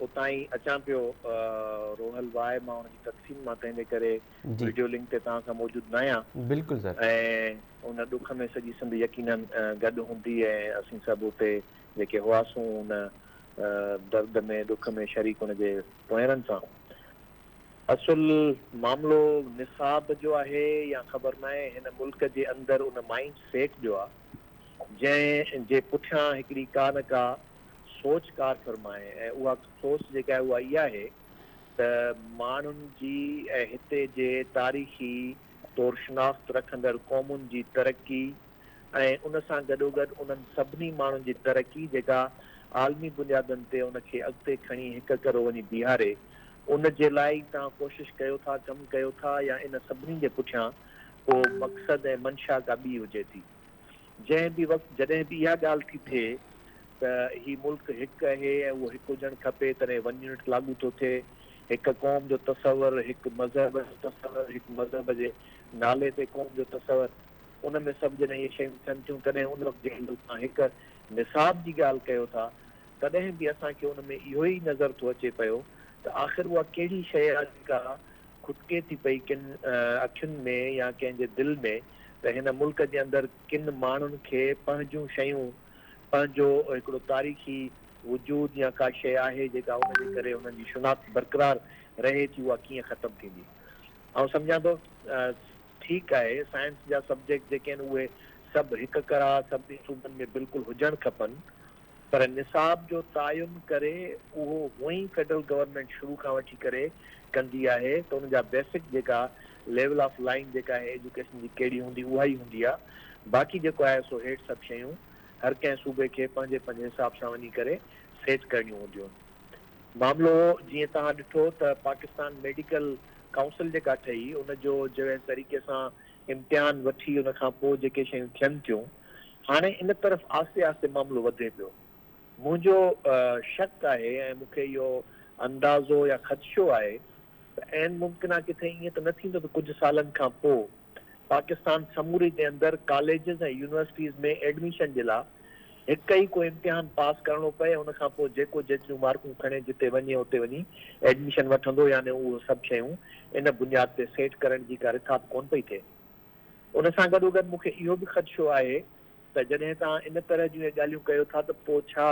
اتان ئي اچان پيو روحل واء مان ان جي تدفين مان تنهن جي ڪري وڊيو لنڪ تي توهان سان موجود ناهيان. بلڪل سر. ۽ ان ڏک ۾ سڄي سنڌ يقينن گڏ هوندي ۽ اسين سڀ اتي جيڪي هئاسون ان درد ۾ ڏک ۾ شريڪ ان جي پوئيرن سان. اصل معاملو نصاب جو آهي يا خبر ناهي هن ملڪ جي اندر ان مائينڊ سيٽ جو آ جنهن جي پٺيان هڪڙي ڪا نه ڪا سوچ ڪارفرما آهي ۽ اها سوچ جيڪا آهي اها اها آهي ته ماڻهن جي ۽ هتي جي تاريخي طور شناخت رکندڙ قومن جي ترقي ۽ ان سان گڏوگڏ انهن سڀني ماڻهن جي ترقي جيڪا عالمي بنيادن تي ان کي اڳتي کڻي هڪ ڪرو وڃي بيهاري ان جي لاء ئي توهان ڪوشش ڪيو ٿا ڪم ڪيو ٿا يا ان سڀني جي پٺيان ڪو مقصد ۽ منشا ڪا ٻي هجي ٿي. جنهن به وقت جڏهن به اها ڳالهه ٿي ٿئي ته هي ملڪ هڪ اهي ۽ اهو هڪ هجڻ کپي تڏهن ون يونٽ لاڳو ٿو ٿئي، هڪ قوم جو تصور، هڪ مذهب جو تصور، هڪ مذهب جي نالي تي قوم جو تصور، ان ۾ سڀ جڏهن اهي شيون ٿين ٿيون تڏهن ان وقت جنهن مهل توهان هڪ نصاب جي ڳالهه ڪيو ٿا تڏهن به اسان کي ان ۾ اهو ئي نظر ٿو اچي پيو ته آخر اها ڪهڙي شيء آهي جيڪا کٽڪي ٿي پئي ڪن اکين ۾ يا ڪنهن جي دل ۾ ته هن ملڪ جي اندر ڪن ماڻهن کي پنهنجون شيون، پنهنجو هڪڙو تاريخي وجود يا ڪا شيء آهي جيڪا ان جي ڪري انهن جي شناخت برقرار رهي ٿي اها ڪيئن ختم ٿيندي. آئون سمجهان ٿو ٺيڪ آهي سائنس جا سبجيڪٽ جيڪي آهن اهي سڀ هڪ ڪرا سڀني صوبن ۾ بلڪل هجڻ کپن پر نصاب جو تعين ڪري اهو هونئن ئي فيڊرل گورنمينٽ شروع کان وٺي ڪري ڪندي آهي ته ان جا بيسڪ جيڪا ليول آف لائين جيڪا آهي ايجوڪيشن جي ڪهڙي هوندي اها ئي هوندي آهي باقي جيڪو آهي سو هيٺ سڀ شيون هر ڪنهن صوبي کي پنهنجي پنهنجي حساب سان وڃي ڪري سيٽ ڪرڻيون هونديون آهن. معاملو جيئن توهان ڏٺو ته پاڪستان ميڊيڪل ڪائونسل جيڪا ٺهي ان جو جنهن طريقي سان امتحان وٺي ان کان پوء جيڪي شيون ٿين ٿيون هاڻي ان طرف آهستي آهستي معاملو وڌي پيو. منهنجو شڪ آهي ۽ مون کي اهو اندازو يا خدشو آهي ته عين ممڪن آهي ڪٿي ائين ته نه ٿيندو ته ڪجهه سالن کان پوء پاڪستان سموري جي اندر ڪاليجز ۽ يونيورسٽيز ۾ ايڊميشن جي لا هڪ ئي ڪو امتحان پاس ڪرڻو پئي ان کان پوء جيڪو جيتريون مارڪون کڻي جتي وڃي اتي وڃي ايڊميشن وٺندو يعني اهو سڀ شيون ان بنياد تي سيٽ ڪرڻ جي ڪا رٿا به ڪونه پئي ٿئي. ان سان گڏوگڏ مون کي اهو به خدشو آهي ته جڏهن توهان ان طرح جون اهي ڳالهيون ڪيو ٿا ته پوء ڇا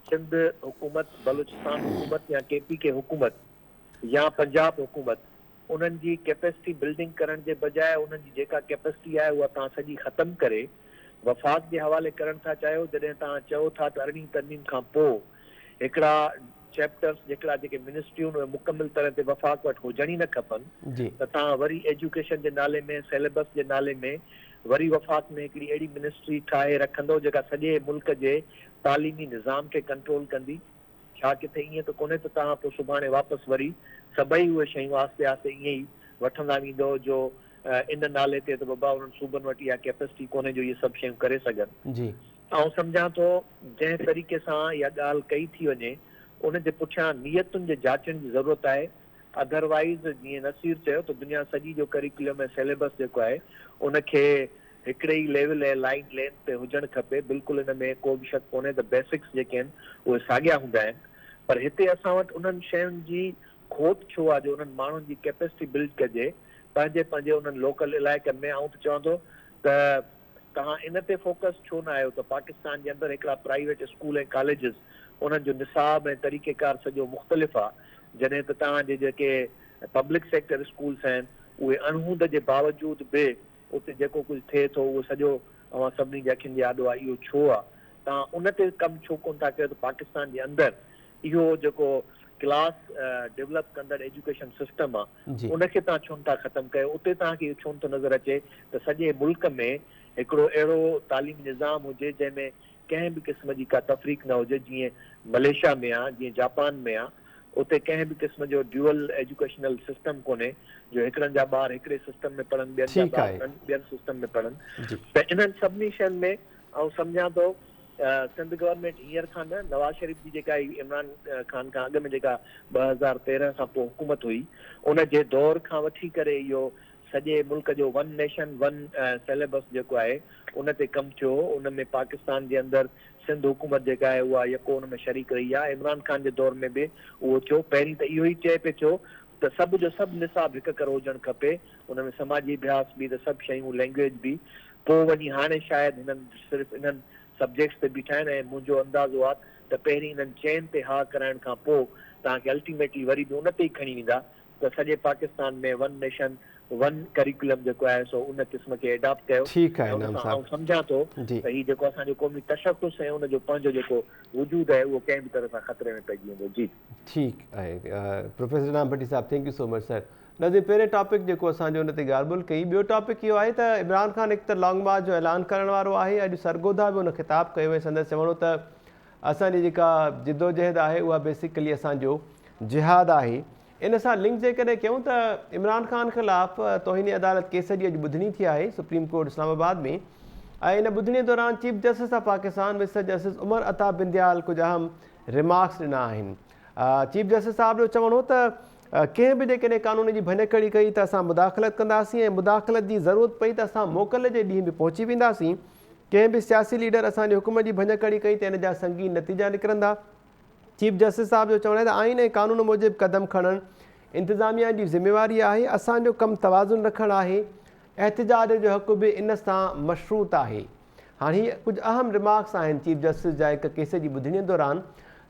سنڌ حڪومت، بلوچستان حڪومت يا ڪي پي ڪي حڪومت يا پنجاب حڪومت انهن جي ڪيپيسٽي بلڊنگ ڪرڻ جي بجاء انهن جي جيڪا ڪيپيسٽي آهي اها توهان سڄي ختم ڪري وفاق جي حوالي ڪرڻ ٿا چاهيو جڏهن توهان چئو ٿا ته ارڙهين ترميم کان پوء هڪڙا چيپٽرس جيڪڙا جيڪي منسٽريون اهي مڪمل طرح تي وفاق وٽ هجڻ ئي نه کپن ته توهان وري ايجوڪيشن جي نالي ۾ سيليبس جي نالي ۾ وري وفاق ۾ هڪڙي اهڙي منسٽري ٺاهي رکندو جيڪا سڄي ملڪ جي تعليمي نظام کي ڪنٽرول ڪندي. ڇا ڪٿي ائين ته ڪونهي ته توهان پوء سڀاڻي واپس وري سڀئي اهي شيون آهستي آهستي ائين ئي وٺندا ويندؤ جو ان نالي تي ته بابا انهن صوبن وٽ اها ڪيپسٽي ڪونهي جو اهي سڀ شيون ڪري سگهن. آئون سمجهان ٿو جنهن طريقي سان اها ڳالهه ڪئي ٿي وڃي ان جي پٺيان نيتن جي جاچڻ جي ضرورت آهي اڌر وائيز جيئن نصير چيو ته دنيا سڄي جو ڪريڪيولم ۽ سيليبس جيڪو آهي ان کي هڪڙي ئي ليول ۽ لائين لينٿ تي هجڻ کپي، بلڪل ان ۾ ڪو به شڪ ڪونهي ته بيسڪس جيڪي آهن اهي ساڳيا هوندا آهن پر هتي اسان وٽ انهن شين جي کوٽ ڇو آهي جو انهن ماڻهن جي ڪيپيسٽي بلڊ ڪجي پنهنجي پنهنجي انهن لوڪل علائقن ۾ آئون ته چوان ٿو ته توهان ان تي فوڪس ڇو نه آهيو ته پاڪستان جي اندر هڪڙا پرائيويٽ اسڪول ۽ ڪاليجز انهن جو نصاب ۽ طريقيڪار سڄو مختلف آهي جڏهن ته توهان جي جيڪي پبلڪ سيڪٽر اسڪولس آهن اهي اڻهوند جي باوجود به اتي جيڪو ڪجهه ٿئي ٿو اهو سڄو اوهان سڀني جي اکين جي آڏو آهي اهو ڇو آهي؟ توهان ان تي ڪم ڇو ڪونه ٿا ڪيو ته پاڪستان جي اندر اهو جيڪو ڪلاس ڊولپ ڪندڙ ايجوڪيشن سسٽم آهي ان کي توهان ڇو نه ٿا ختم ڪيو؟ اتي توهان کي اهو ڇو نه ٿو نظر اچي ته سڄي ملڪ ۾ هڪڙو اهڙو تعليمي نظام هجي جنهن ۾ ڪنهن به قسم جي ڪا تفريق نه هجي جيئن ملائيشيا ۾ آ جيئن جاپان ۾ آ اتي ڪنهن به قسم جو ڊيوئل ايجوڪيشنل سسٽم ڪونهي جو هڪڙن جا ٻار هڪڙي سسٽم ۾ پڙهن ٻين جا ٻار ٻين سسٽم ۾ پڙهن ته انهن سڀني شين ۾ آئون سمجهان ٿو سنڌ گورنمينٽ هينئر کان نه نواز شريف جي جيڪا هي عمران خان کان اڳ ۾ جيڪا 2013 کان پوء حڪومت هئي ان جي دور کان وٺي ڪري اهو سڄي ملڪ جو ون نيشن ون سيليبس جيڪو آهي ان تي ڪم ٿيو هو ان ۾ پاڪستان جي اندر سنڌ حڪومت جيڪا آهي اها يڪو ان ۾ شريڪ رهي آهي عمران خان جي دور ۾ به اهو ٿيو پهرين ته اهو ئي چئي پئي ٿيو ته سڀ جو سڀ نصاب هڪ ڪرو هجڻ کپي ان ۾ سماجي اڀياس به ته سڀ شيون لينگويج به پوء وڃي هاڻي شايد هنن صرف انهن سبجيڪٽس تي بيٺا آهن ۽ منهنجو اندازو آهي ته پهرين انهن چئن تي ها ڪرائڻ کان پوء توهان کي الٽيميٽلي وري به ان تي ئي کڻي ويندا ته سڄي Pakistan ۾ one nation one curriculum جيڪو آهي سو ان قسم کي ايڊاپٽ ڪيو ٺيڪ آهي ۽ ان انعام سان صاحب آئون سمجهان ٿو جي. ته هي جيڪو اسان جو قومي تشخص ۽ ان جو پنهنجو جيڪو وجود آهي اهو ڪنهن به طرح سان خطري ۾ پئجي ويندو جي. ٺيڪ آهي پروفيسر انعام ڀٽي صاحب thank you so much sir ناظرين پهرين ٽاپڪ جيڪو اسان جو ان تي ڳالهه ٻولهه ڪئي ٻيو ٽاپڪ اهو آهي ته عمران خان هڪ ته لانگ مارچ جو اعلان ڪرڻ وارو آهي اڄ سرگوڌا به ان خطاب ڪيو ۽ سندس چوڻ هو ته اسان جي جيڪا جدوجهد آهي اها بيسيڪلي اسان جو جهاد آهي ان سان لنڪ جيڪڏهن ڪيون ته عمران خان خلاف توهين عدالت ڪيس جي اڄ ٻڌڻي ٿي آهي سپريم ڪورٽ اسلام آباد ۾ ۽ ان ٻڌڻي دوران chief justice of Pakistan mister justice Umar Ata Bandial ڪجهه اهم ريمارڪس ڏنا آهن چيف جسٽس صاحب جو چوڻ هو ته ڪنهن به جيڪڏهن قانون جي ڀڃڪڙي ڪئي ته اسان مداخلت ڪنداسين ۽ مداخلت جي ضرورت پئي ته اسان موڪل جي ڏينهن به پهچي وينداسين ڪنهن به سياسي ليڊر اسان جي حڪم جي ڀڃڪڙي ڪئي ته ان جا سنگين نتيجا نڪرندا چيف جسٽس صاحب جو چوڻ آهي ته آئين ۽ قانون موجب قدم کڻڻ انتظاميا جي ذميواري آهي، اسان جو ڪم توازن رکڻ آهي، احتجاج جو حق به ان سان مشروط آهي. هاڻ هي ڪجهه اهم ريمارڪس آهن چيف جسٽس جا هڪ ڪيس جي ٻڌڻي دوران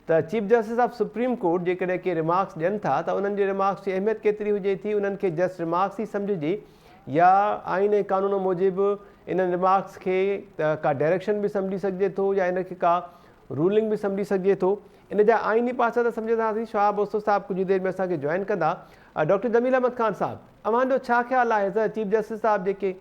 ته chief justice of supreme court جيڪڏهن ڪي ريمارڪس ڏين ٿا ته انهن جي ريمارڪس جي اهميت ڪيتري هجي ٿي انهن کي جسٽ ريمارڪس ئي سمجهجي يا آئين ۽ قانون موجب انهن ريمارڪس کي ڪا ڊائريڪشن به سمجهي سگهجي ٿو يا ان کي ڪا رولنگ به سمجهي سگهجي ٿو. ان جا آئيني پاسا ته سمجهنداسين. شهاب اوستو صاحب ڪجهه دير ۾ اسان کي جوائن ڪندا. ڊاڪٽر جميل احمد خان صاحب اوهان جو ڇا خيال آهي ته چيف جسٽس صاحب جيڪي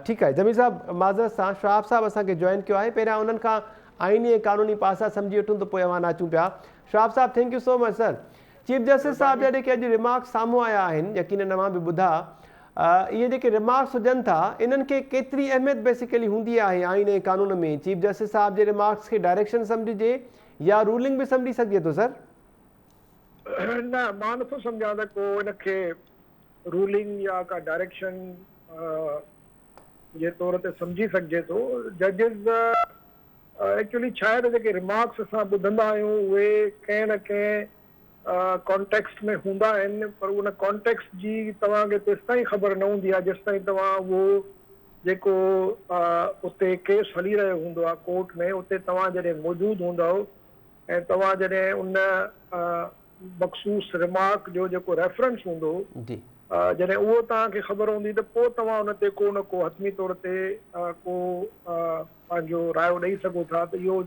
ٺيڪ آهي جميل صاحب معذرت سان شهاب صاحب اسان کي جوائن ڪيو آهي پهريان انهن کان آئيني ۽ قانوني پاسا سمجهي وٺون ته پوء اوهان اچون پيا. شهاب صاحب thank you so much sir. Chief justice صاحب جا جيڪي اڄ ريمارڪس سامهون آيا آهن يقينن اوهان به ٻڌا. اهي جيڪي ريمارڪس هجن ٿا انهن کي ڪيتري اهميت بيسيڪلي هوندي آهي آئين ۽ قانون ۾ چيف جسٽس صاحب جي ريمارڪس کي ڊائريڪشن سمجهجي يا رولنگ به سمجهي سگهجي ٿو سر؟ نه مان نٿو سمجهان ته ڪو ان کي رولنگ يا ڪا ڊائريڪشن جي طور تي سمجهي سگهجي ٿو. ججز ايڪچولي ڇا آهي ته جيڪي ريمارڪس اسان ٻڌندا آهيون اهي ڪنهن نه ڪنهن ڪانٽيڪسٽ ۾ هوندا آهن پر ان ڪانٽيڪسٽ جي توهان کي تيستائين خبر نه هوندي آهي جيستائين توهان اهو جيڪو اتي ڪيس هلي رهيو هوندو آهي ڪورٽ ۾ اتي توهان جڏهن موجود هوندؤ ۽ توهان جڏهن ان مخصوص ريمارڪ جو جيڪو ريفرنس هوندو جڏهن اهو توهان کي خبر هوندي ته پوء توهان ان تي ڪو نه ڪو حتمي طور تي ڪو پنهنجو رايو ڏئي سگهو ٿا ته اهو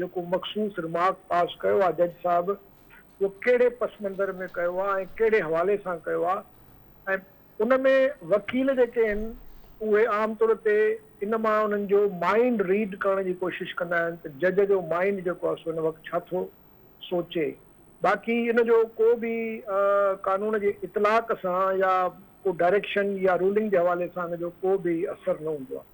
جيڪو مخصوص ريمارڪ پاس ڪيو آهي جج صاحب اهو ڪهڙي پس منظر ۾ ڪيو آهي ۽ ڪهڙي حوالي سان ڪيو آهي ۽ ان ۾ وڪيل جيڪي آهن اهي عام طور تي ان مان انهن جو مائينڊ ريڊ ڪرڻ جي ڪوشش ڪندا آهن ته جج جو مائينڊ جيڪو آهي سو هن وقت ڇا ٿو سوچي باقي ان جو ڪو به قانون جي اطلاق سان يا ڪو ڊائريڪشن يا رولنگ جي حوالي سان ان جو ڪو به اثر نه هوندو آهي.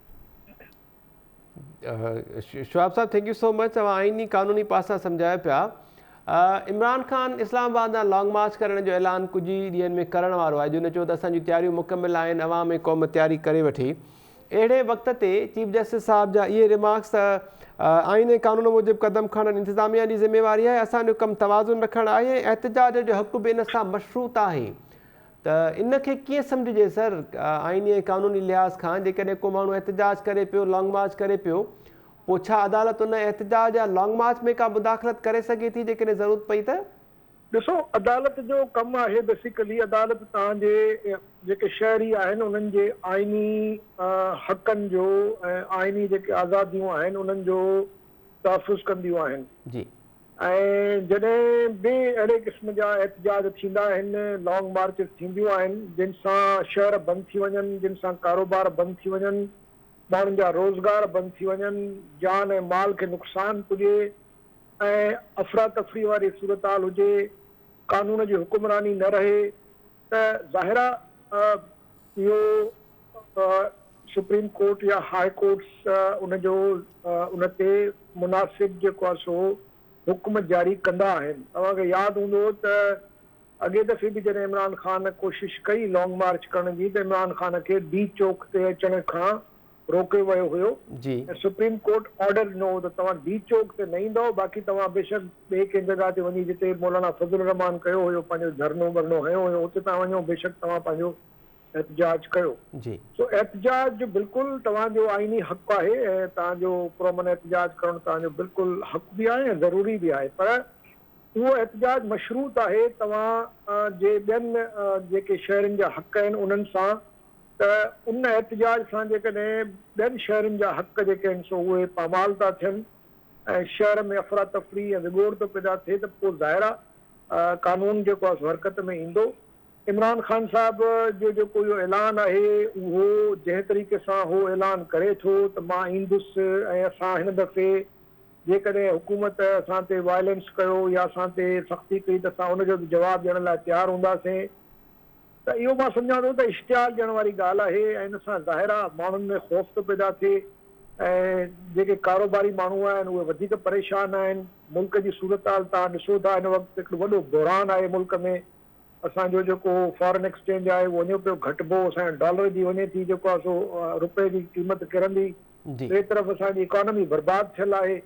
شهاب صاحب thank you سو مچ اوهان آئيني قانوني پاسا سمجهايو پيا عمران خان اسلام آباد ڏانهن لانگ مارچ ڪرڻ جو اعلان ڪجهه ئي ڏينهن ۾ ڪرڻ وارو آهي جو هن چيو ته اسان جون تياريون مڪمل آهن عوام ۽ قوم تياري ڪري وٺي اهڙي وقت تي چيف جسٽس صاحب جا اهي ريمارڪس ته آئين ۽ قانون موجب قدم کڻڻ انتظاميا جي ذميواري آهي اسان جو ڪم توازن رکڻ آهي ۽ احتجاج جو حق به ان سان مشروط آهي ته ان کي ڪيئن سمجهجي سر؟ آئيني ۽ قانوني لحاظ کان جيڪڏهن ڪو ماڻهو احتجاج ڪري پيو، لانگ مارچ ڪري پيو، پوء ڇا عدالت ان احتجاج يا لانگ مارچ ۾ ڪا مداخلت ڪري سگهي ٿي جيڪڏهن ضرورت پئي ته؟ ڏسو عدالت جو ڪم آهي بيسيڪلي عدالت توهان جي جيڪي شهري آهن انهن جي آئيني حقن جو ۽ آئيني جيڪي آزاديون آهن انهن جو تحفظ ڪنديون آهن. جي. ۽ جڏهن به اهڙي قسم جا احتجاج ٿيندا آهن، لانگ مارچز ٿينديون آهن، جن سان شهر بند ٿي وڃن، جن سان ڪاروبار بند ٿي وڃن، ماڻهن جا روزگار بند ٿي وڃن، جان ۽ مال کي نقصان پڄي ۽ افراتفري واري صورتحال هجي، قانون جي حڪمراني نه رهي ته ظاهر آهي اهو سپريم ڪورٽ يا هاء ڪورٽس ان جو ان تي مناسب جيڪو آهي سو حڪم جاري ڪندا آهن. توهان کي ياد هوندو ته اڳئين دفعي به جڏهن عمران خان ڪوشش ڪئي لانگ مارچ ڪرڻ جي ته عمران خان کي ڊي چوڪ تي اچڻ کان روڪيو ويو هيو ۽ سپريم ڪورٽ آرڊر ڏنو هو ته توهان ڊي چوڪ تي نه ايندؤ باقي توهان بيشڪ ٻئي ڪنهن جڳهه تي وڃي جتي مولانا فضل الرحمان ڪيو هيو پنهنجو ڌرنو ٻرنو هنيو هيو اتي توهان وڃو بيشڪ توهان پنهنجو احتجاج ڪيو. سو احتجاج بلڪل توهان جو آئيني حق آهي ۽ توهان جو پرامن احتجاج ڪرڻ توهان جو بلڪل حق به آهي ۽ ضروري به آهي پر اهو احتجاج مشروط آهي توهان جي ٻين جيڪي شهرين جا حق آهن انهن سان ته ان احتجاج سان جيڪڏهن ٻين شهرين جا حق جيڪي آهن سو اهي پامال ٿا ٿين ۽ شهر ۾ افراتفري ۽ وڳوڙ ٿو پيدا ٿئي ته پوء ظاهر آهي قانون جيڪو آهي سو حرڪت ۾ ايندو. عمران خان صاحب جو جيڪو اهو اعلان آهي اهو جنهن طريقي سان هو اعلان ڪري ٿو ته مان ايندس ۽ اسان هن دفعي جيڪڏهن حڪومت اسان تي وائلنس ڪيو يا اسان تي سختي ڪئي ته اسان ان جو به جواب ڏيڻ لاء تيار هونداسين ته اهو مان سمجهان ٿو ته اشتعال ڏيڻ واري ڳالهه آهي ۽ ان سان ظاهر آهي ماڻهن ۾ خوف ٿو پيدا ٿئي ۽ جيڪي ڪاروباري ماڻهو آهن اهي وڌيڪ پريشان آهن ملڪ جي صورتحال توهان ڏسو ٿا هن وقت هڪڙو وڏو بحران آهي ملڪ ۾ اسان جو جيڪو فارن ايڪسچينج آهي اهو وڃي پيو گهٽبو، اسان جي ڊالر جي وڃي ٿي جيڪو آهي سو رپئي جي قيمت ڪرندي، ٻئي طرف اسان جي اڪانومي برباد ٿيل آهي،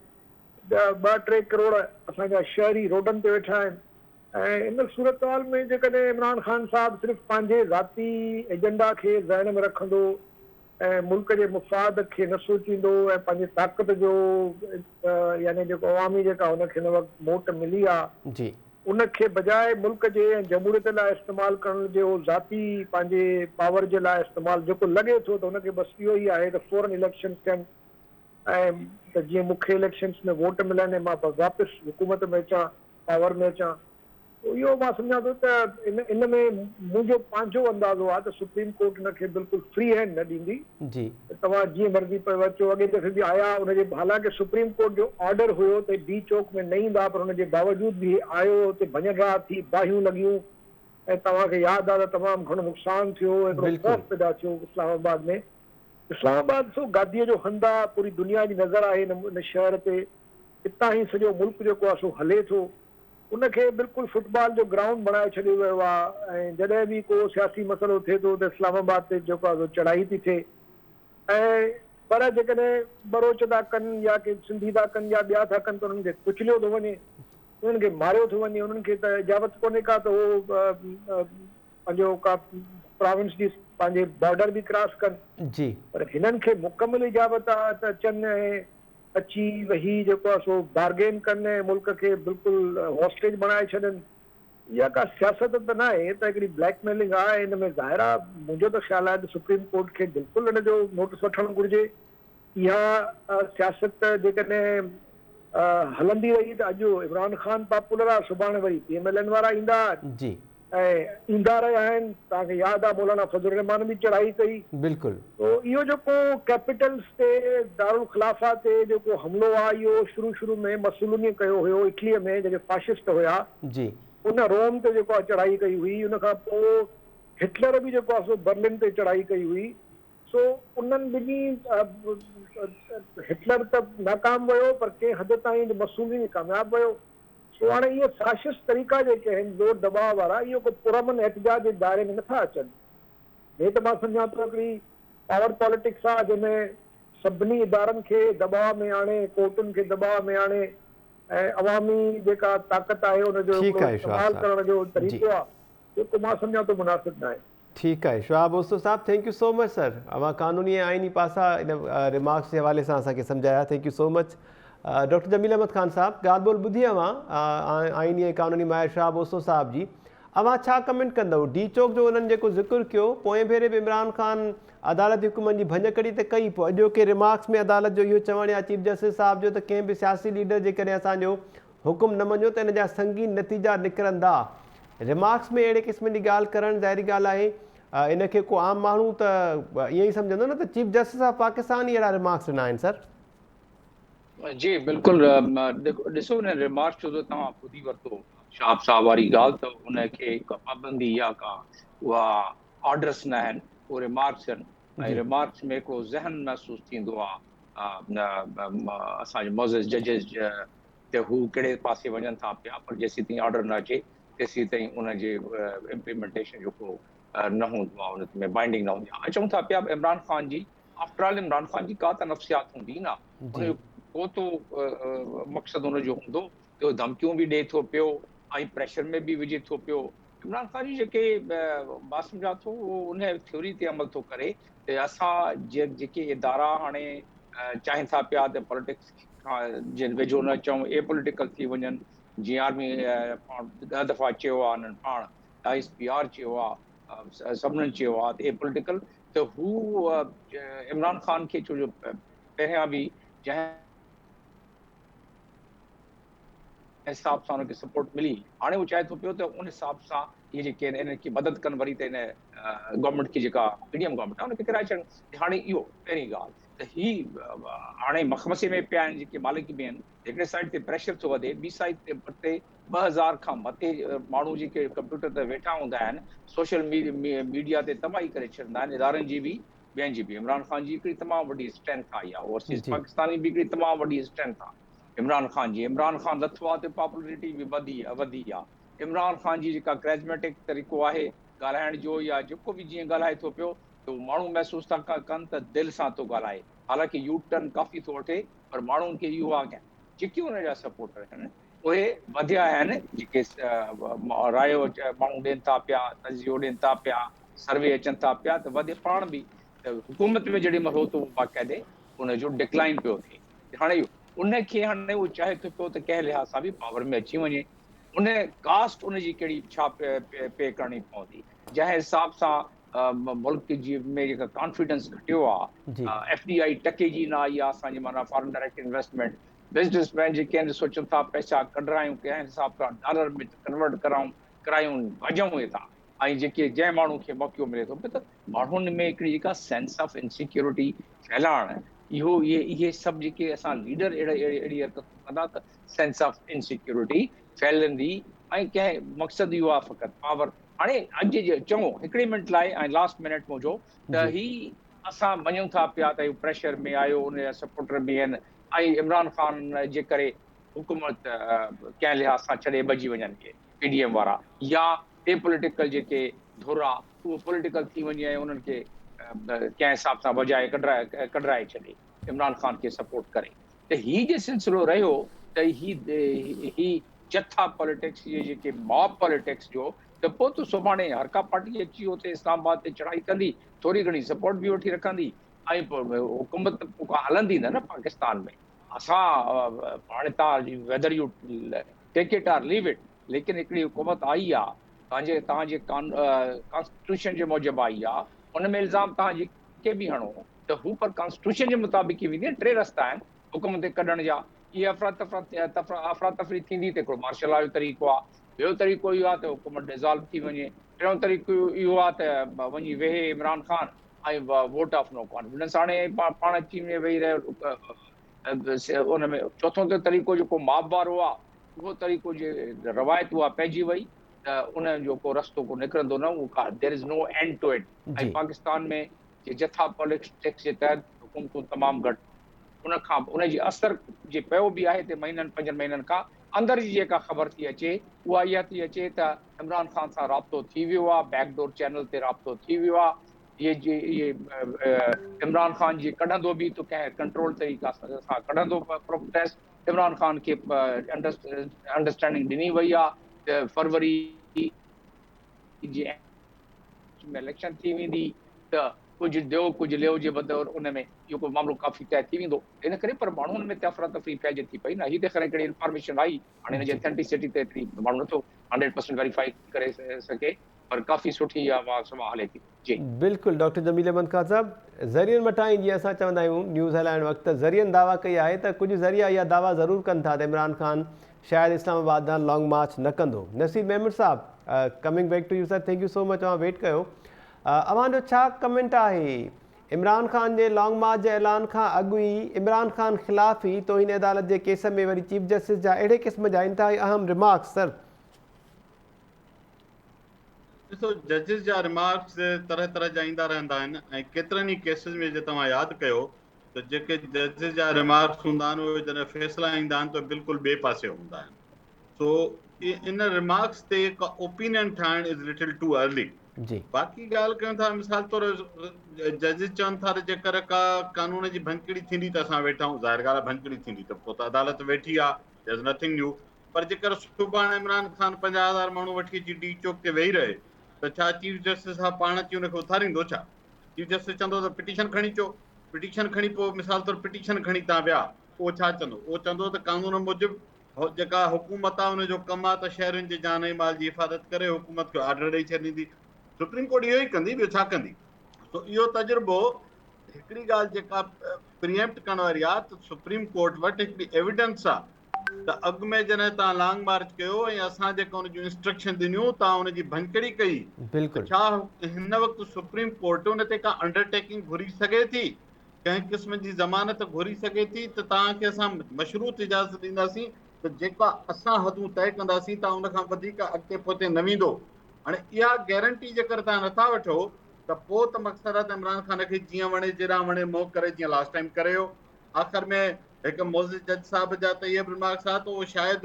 ٻه ٽي ڪروڙ اسان جا شهري روڊن تي ويٺا آهن ۽ ان صورتحال ۾ جيڪڏهن عمران خان صاحب صرف پنهنجي ذاتي ايجنڊا کي ذهن ۾ رکندو ۽ ملڪ جي مفاد کي نه سوچيندو ۽ پنهنجي طاقت جو يعني جيڪو عوامي جيڪا هن کي هن وقت موٽ ملي آ ان کي بجاء ملڪ جي ۽ جمهوريت لاء استعمال ڪرڻ جي هو ذاتي پنهنجي پاور جي لاء استعمال جيڪو لڳي ٿو ته هن کي بس اهو ئي آهي ته فورن اليڪشنز ٿين ۽ ته جيئن مون کي اليڪشنز ۾ ووٽ ملن ۽ مان واپس حڪومت ۾ اچان پاور ۾ اچان. اهو مان سمجهان ٿو ته ان ان ۾ منهنجو پنهنجو اندازو آهي ته سپريم ڪورٽ ان کي بلڪل فري هينڊ نه ڏيندي ته توهان جيئن مرضي پيو اچو اڳئين دفعي به آيا ان جي حالانڪه سپريم ڪورٽ جو آرڊر هيو ته ڊي چوڪ ۾ نه ايندا پر ان جي باوجود به هي آيو اتي ڀڃ ڊاهه ٿي باهيون لڳيون ۽ توهان کي ياد آ ته تمام گهڻو نقصان ٿيو هو هڪڙو خوف پيدا ٿيو اسلام آباد ۾. اسلام آباد سو گاديء جو هنڌ آ، پوري دنيا جي نظر آهي ان شهر تي، اتان ئي سڄو ملڪ جيڪو آ سو هلي ٿو. ان کي بلڪل فٽبال جو گرائونڊ بڻائي ڇڏيو ويو آ ۽ جڏهن به ڪو سياسي مسئلو ٿئي ٿو ته اسلام آباد تي جيڪو آ سو چڙهائي ٿي ٿئي ۽ پر جيڪڏهن ٻروچ ٿا ڪن يا ڪي سنڌي ٿا ڪن يا ٻيا ٿا ڪن ته انهن کي ڪچليو ٿو وڃي، انهن کي ماريو ٿو وڃي، انهن کي ته اجازت ڪونهي ڪا ته هو پنهنجو ڪا پراونس جي پنهنجي بارڊر به ڪراس ڪن. جي. پر هنن کي مڪمل اجازت آ ته اچن ۽ اچي ويهي جيڪو آ سو بارگين ڪن ۽ ملڪ کي بلڪل هاسٽيج بڻائي ڇڏن. اها ڪا سياست ته ناهي، هي ته هڪڙي بليڪ ميلنگ آ ۽ ان ۾ ظاهر آ منهنجو ته خيال آهي ته سپريم ڪورٽ کي بلڪل ان جو نوٽس وٺڻ گهرجي. اها سياست جيڪڏهن هلندي رهي ته اڄ عمران خان پاپولر آ، سڀاڻي وري پي ايم ايل اين وارا ايندا جي. ۽ ايندا رهيا آهن. توهان کي ياد آ مولانا فضل الرحمان به چڙهائي ڪئي. بلڪل. تو اهو جيڪو ڪيپيٽلز تي دارالخلافه تي جيڪو حملو آ اهو شروع شروع ۾ مسولوني ڪيو هيو اٽلي ۾ جيڪي فاشسٽ هيا. جي. ان روم تي جيڪو آ چڙهائي ڪئي هئي ان کان پوء هٽلر به جيڪو آ سو برلن تي چڙهائي ڪئي هئي. سو انهن ٻنهي هٽلر ته ناڪام ويو پر ڪنهن حد تائين مسوليني ڪامياب ويو. سو هاڻي اهي فاشسٽ طريقا جيڪي آهن زور دٻاء وارا اهو ڪو پرامن احتجاج جي دائري ۾ نٿا اچن. هي ته مان سمجهان ٿو هڪڙي پاور پاليٽڪس آهي جنهن ۾ سڀني ادارن کي دٻاء ۾ آڻي ڪورٽن کي دٻاء ۾ آڻي ۽ عوامي جيڪا طاقت آهي ان جو ٺيڪ هڪڙو آهي شهاب استعمال صاحب ڪرڻ جو جي. طريقو آهي جيڪو مان سمجهان ٿو مناسب ناهي. ٺيڪ آهي شهاب اوستو صاحب thank you سو مچ سر اوهان قانوني ۽ آئيني پاسا ان ريمارڪس جي حوالي سان اسان کي سمجهايا thank you so much doctor Jamil Ahmed Khan صاحب ڳالهه ٻولهه ٻڌي اوهان آئيني ۽ قانوني ماهر شهاب اوستو صاحب جي اوهان ڇا ڪمينٽ ڪندؤ ڊي چوڪ جو انهن جيڪو ذڪر ڪيو پوئين ڀيري به عمران خان عدالتي حڪمن جي ڀڃڪڙي ته ڪئي پوء اڄوڪي ريمارڪس ۾ عدالت جو اهو چوڻ يا چيف جسٽس صاحب جو ته ڪنهن به سياسي ليڊر جيڪڏهن اسان جو حڪم نه مڃيو ته ان جا سنگين نتيجا نڪرندا. ريمارڪس ۾ اهڙي قسم جي ڳالهه ڪرڻ ظاهري ڳالهه آهي ان کي ڪو عام ماڻهو ته ائين ئي سمجهندو نه ته چيف جسٽس آف پاڪستان ئي اهڙا ريمارڪس ڏنا آهن سر. جي بلڪل ڏسو ان ريمارڪس جو ته توهان ٻڌي ورتو شهاب صاحب واري ڳالهه ته ان کي ڪا پابندي يا ڪا اها آرڊرس نه آهن اهي ريمارڪس آهن ۽ ريمارڪس ۾ هڪڙو ذهن محسوس ٿيندو آهي اسان جي معزز ججز ته هو ڪهڙي پاسي وڃن ٿا پيا پر جيسين تائين آرڊر نه اچي تيسين تائين ان جي امپليمينٽيشن جو ڪو نه هوندو آهي ان ۾ بائنڊنگ نه هوندي آهي اچون ٿا پيا عمران خان جي آفٽر آل عمران خان جي ڪا ته نفسيات هوندي نه ان جو ڪو ته مقصد ان جو هوندو ته ڌمڪيون به ڏئي ٿو پيو ۽ پريشر ۾ به وجهي ٿو پيو عمران خان جي جيڪي مان سمجهان ٿو اهو ان ٿيوري تي عمل ٿو ڪري ته اسان جيڪي ادارا هاڻي چاهين ٿا پيا ته پاليٽڪس کان جن ويجهو نه اچون اي پوليٽيڪل ٿي وڃن جيئن آرمي پاڻ ڏهه دفعا چيو آهي انهن پاڻ I S P R چيو آهي سڀنن چيو آهي ته اي پوليٽيڪل ته هو عمران خان کي ڇو جو پهريان به جنهن حساب سان ان کي سپورٽ ملي هاڻي هو چاهي ٿو پيو ته ان حساب سان اهي جيڪي آهن انهن کي مدد ڪن وري ته ان گورنمينٽ کي جيڪا پي ڊي ايم گورنمينٽ آهي ان کي ڪرائي ڇڏن هاڻي اهو پهرين ڳالهه ته هي هاڻي مخمصي ۾ پيا آهن جيڪي مالڪ به آهن هڪڙي سائيڊ تي پريشر ٿو وڌي ٻي سائيڊ تي 2000 کان مٿي ماڻهو جيڪي ڪمپيوٽر تي ويٺا هوندا آهن سوشل ميڊيا تي تباهي ڪري ڇڏندا آهن ادارن جي به ٻين جي به عمران خان جي هڪڙي تمام وڏي اسٽرينٿ آهي اها اوورسيز پاڪستاني به هڪڙي تمام وڏي اسٽرينٿ آهي عمران خان جي عمران خان لٿو آ ته پاپولرٽي به وڌي وڌي آ عمران خان جي جيڪا ڪريزميٽڪ طريقو آهي ڳالهائڻ جو يا جيڪو به جيئن ڳالهائي ٿو پيو ته ماڻهو محسوس ٿا ڪن ته دل سان ٿو ڳالهائي حالانڪه يو ٽرن ڪافي ٿو وٺي پر ماڻهن کي اهو آ جيڪي ان جا سپورٽر آهن اهي وڌيا آهن جيڪي رايو ماڻهو ڏين ٿا پيا تجزيو ڏين ٿا پيا سروي اچن ٿا پيا ته وڌي پاڻ به ته حڪومت ۾ جيڏي مهل هو ته باقاعدي ان جو ڊڪلائن پيو ٿئي هاڻي ان کي هاڻي اهو چاهي ٿو پيو ته ڪنهن لحاظ سان به پاور ۾ اچي وڃي ان ڪاسٽ ان جي ڪهڙي ڇا پي ڪرڻي پوندي جنهن حساب سان ملڪ جي ۾ جيڪا ڪانفيڊنس گهٽيو آ ايف ڊي I ٽڪي جي نه آئي آ اسان جي معنيٰ foreign direct investment business man جيڪي آهن سوچن ٿا پئسا ڪڍرايون ڪنهن حساب سان ڊالر ۾ ڪنورٽ ڪرايون ڪرايون ڀڄون هتان ۽ جيڪي جنهن ماڻهو کي موقعو ملي ٿو پيو ته ماڻهن ۾ هڪڙي جيڪا سينس آف انسيڪيورٽي ڦهلائڻ اهو اهي اهي سڀ جيڪي اسان ليڊر اهڙي اهڙي اهڙي حرڪتون ڪندا ته سينس آف انسيڪيورٽي ڦهلندي ۽ ڪنهن مقصد اهو آهي فقط پاور. هاڻي اڄ جي چڱو هڪڙي منٽ لاء ۽ لاسٽ منٽ منهنجو ته هي اسان مڃون ٿا پيا ته هو پريشر ۾ آيو ان جا سپورٽر به آهن ۽ عمران خان جي ڪري حڪومت ڪنهن لحاظ سان ڇڏي ڀڄي وڃن اهي پي ڊي ايم وارا يا اي پوليٽيڪل جيڪي ڌر آ اهو پوليٽيڪل ٿي وڃي ۽ انهن کي ڪنهن حساب سان وڄائي ڪڍرائي ڪڍرائي ڇڏي عمران خان کي سپورٽ ڪري ته هي جي سلسلو رهيو ته هي هي جٿا پاليٽڪس جي جيڪي ماب پاليٽڪس جو ته پوء ته سڀاڻي هر ڪا پارٽي اچي اتي اسلام آباد تي چڙهائي ڪندي ٿوري گهڻي سپورٽ به وٺي رکندي ۽ پوء حڪومت ته پوء ڪا هلندي نه نه پاڪستان ۾ اسان هاڻي تان whether you take it or leave it ليڪن هڪڙي حڪومت آئي آ تان جي تان جي ڪانسٽيٽيوشن جي موجب آئي آ ان ۾ الزام تان جيڪي به هڻو ته هو پر ڪانسٽيٽيوشن جي مطابق ئي ويندي ٽي رستا آهن حڪم تي ڪڍڻ جا اهي افراتفري ٿيندي ته هڪڙو مارشل لا جو طريقو آهي ٻيو طريقو اهو آهي ته حڪومت ڊزالو ٿي وڃي ٽيون طريقو اهو آهي ته وڃي ويهي Imran Khan ۽ vote of no confidence آڻي ۽ پاڻ اچي وڃي ويهي رهي ان ۾ چوٿون ته طريقو جيڪو ماب وارو آهي اهو طريقو جي روايت اها پئجي وئي ته ان جو ڪو رستو ڪو نڪرندو نه اهو ڪا there is no end to it ۽ Pakistan ۾ جي جٿا پاليٽڪس جي تحت حڪومتون تمام گهٽ ان کان ان جي اثر جي پيو به آهي ته مهينن پنجن مهينن کان اندر جي جيڪا خبر ٿي اچي اها اها ٿي اچي ته عمران خان سان رابطو ٿي ويو آهي بيڪ ڊور چينل تي رابطو ٿي ويو آهي اهي جي اهي عمران خان جي ڪڍندو به ته ڪنهن ڪنٽرول طريقا سان ڪڍندو پروٽيسٽ عمران خان کي انڊرسٽينڊنگ ڏني وئي آهي ته فروري جي ۾ اليڪشن ٿي ويندي ته ڪجهه ڏيو ڪجهه ليو جي بدور ان ۾ اهو ڪو معاملو ڪافي طئي ٿي ويندو ان ڪري پر ماڻهن ۾ ته افراتفري ڦهلجي ٿي پئي نه هي ته خير هڪڙي انفارميشن آئي هاڻي هن جي اٿينٽيسٽي تي ايتري ماڻهو نٿو هنڊريڊ پرسنٽ ويريفائي ڪري سگهي پر ڪافي سٺي اها سوا هلي ٿي جي. بلڪل ڊاڪٽر جميل احمد خان صاحب ذريعن وٽان ئي جيئن اسان چوندا آهيون نيوز هلائڻ وقت ته ذريعن دعويٰ ڪئي آهي ته ڪجهه ذريعا اها دعويٰ ضرور ڪن ٿا ته عمران خان شايد اسلام آباد ڏانهن لانگ مارچ نه ڪندو. نصير ميمڻ صاحب coming back to you sir thank you so much اوهان ويٽ ڪيو اوهان جو ڇا ڪمينٽ آهي عمران خان جي لانگ مارچ جي اعلان کان اڳ ئي عمران خان خلاف ئي توهين عدالت جي ڪيس ۾ وري چيف جسٽس جا اهڙي قسم جا انتهائي اهم ريمارڪس سر. ڏسو ججز جا ريمارڪس طرح طرح جا ايندا رهندا آهن ۽ ڪيترن ئي ڪيسز ۾ جي توهان ياد ڪيو ته جيڪي ججز جا ريمارڪس هوندا آهن اهي جڏهن فيصلا ايندا آهن ته بلڪل ٻئي پاسي هوندا آهن سو ان ريمارڪس تي ڪا اوپينين ٺاهڻ از لٽل ٽو ارلي باقي ڳالهه ڪيون ٿا مثال طور ججز چون ٿا ته جيڪر ڪا قانون جي ڀڃڪڙي ٿيندي ته اسان ويٺا آهيون ظاهر ڳالهه آهي ڀڃڪڙي ٿيندي ته پوء ته عدالت ويٺي آهي there is nothing new پر جيڪر سڀاڻ عمران خان 50,000 ماڻهو وٺي اچي ڊي چوڪ تي ويهي رهي ته ڇا چيف جسٽس صاحب پاڻ اچي ان کي اٿاريندو ڇا چيف جسٽس چوندو ته پٽيشن کڻي اچو، پٽيشن کڻي پوء مثال طور پٽيشن کڻي تان ويا، اهو ڇا چوندو؟ اهو چوندو ته قانون موجب جيڪا حڪومت آهي ان جو ڪم آهي ته شهرين جي جان ۽ مال جي حفاظت ڪري، حڪومت کي آرڊر ڏئي ڇڏيندي. سپريم ڪورٽ اهو ئي ڪندي، ٻيو ڇا ڪندي؟ سو اهو تجربو هڪڙي ڳالهه جيڪا پريمپٽ ڪرڻ واري آهي ته سپريم ڪورٽ وٽ هڪڙي ايويڊنس آهي ته اڳ ۾ جڏهن توهان لانگ مارچ ڪيو ۽ اسان جيڪا ان جون انسٽرڪشن ڏنيون توهان ان جي ڀڃڪڙي ڪئي ته ڇا هن وقت سپريم ڪورٽ ان تي ڪا انڊر ٽيڪنگ گهري سگهي ٿي ڪنهن قسم جي ضمانت گهري سگهي ٿي ته توهان کي اسان مشروط اجازت ڏينداسين ته جيڪا اسان حدون طئي ڪنداسين توهان ان کان وڌيڪ اڳتي پوئتي نه ويندو هاڻي اها گيرنٽي جيڪر توهان نٿا وٺو ته پوء ته مقصد آهي ته عمران خان کي جيئن وڻي جيڏانهن وڻي منهن ڪري جيئن لاسٽ ٽائيم ڪري ويو آخر ۾ هڪ معزز جج صاحب جا ته اهي به ريمارڪس آ ته اهو شايد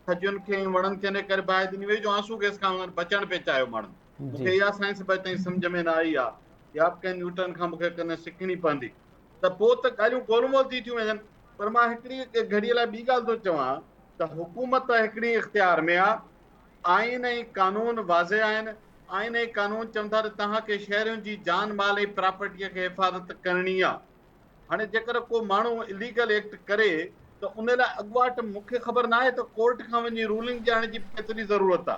کجين کي ۽ وڻن کي ان ڪري باهه ڏني وئي جو آنسو گئس کان انهن بچڻ پئي چاهيو ماڻهن مون کي اها سائنس به اڄ تائين سمجهه ۾ نه آئي آ اها به ڪنهن نيوٽن کان مون کي ڪڏهن سکڻي پوندي ته پوء ته ڳالهيون گول مول ٿي ٿيون وڃن پر مان هڪڙي گهڙي لاء ٻي ڳالهه ٿو چوان ته حڪومت هڪڙي اختيار ۾ آ آئين ۽ قانون واضح آهن آئين ۽ قانون چون ٿا ته توهان کي شهرين جي جان مال ۽ پراپرٽي کي حفاظت ڪرڻي آ هاڻي جيڪر ڪو ماڻهو اليگل ايڪٽ ڪري ته ان لاء اڳواٽ مون کي خبر ناهي ته ڪورٽ کان وڃي رولنگ ڏيارڻ جي به ڪيتري ضرورت آ.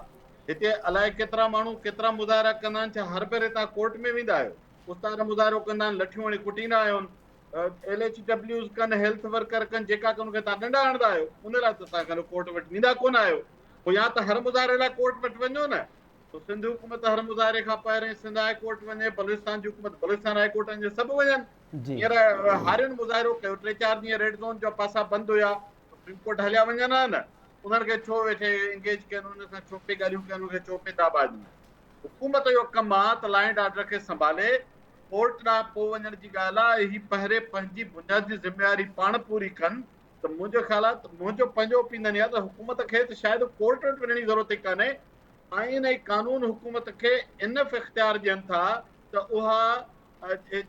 هتي الائي ڪيترا ماڻهو ڪيترا مظاهرا ڪندا آهن ڇا هر ڀيري توهان ڪورٽ ۾ ويندا آهيو؟ استاد مظاهرو ڪندا آهن لٺيون هڻي ڪٽيندا آهيون ايل ايڇ ڊبليوز ڪن هيلٿ ورڪر ڪن جيڪا ڪن ان کي توهان ڏنڊا هڻندا آهيو ان لاء ته توهان ڪڏهن ڪورٽ وٽ ويندا ڪونه آهيو پوء يا ته هر مظاهري لاء ڪورٽ وٽ وڃو نه سو سنڌ حڪومت هر مظاهري کان پهرين سنڌ هاء ڪورٽ وڃي، بلوچستان جي حڪومت بلوچستان هاء ڪورٽ وڃي، سڀ وڃن. هينئر هارين مظاهرو ڪيو، ٽي چار ڏينهن ريڊ زون جا پاسا بند هيا، سپريم ڪورٽ هليا وڃن ها نه، انهن کي ڇو ويٺي انگيج ڪين، انهن سان ڇو پئي ڳالهيون ڪين، انهن کي ڇو پئي داٻا ڏنا. حڪومت جو ڪم آ ته لا اينڊ آرڊر کي سنڀالي، ڪورٽ ڏانهن پوء وڃڻ جي ڳالهه آ، هي پهرين پنهنجي بنيادي ذميواري پاڻ پوري ڪن ته منهنجو خيال آ ته منهنجو پنهنجو اوپينن آ ته حڪومت کي ته شايد ڪورٽ وٽ وڃڻ جي ضرورت ئي ڪانهي، آئين ۽ قانون حڪومت کي انف اختيار ڏين ٿا ته اها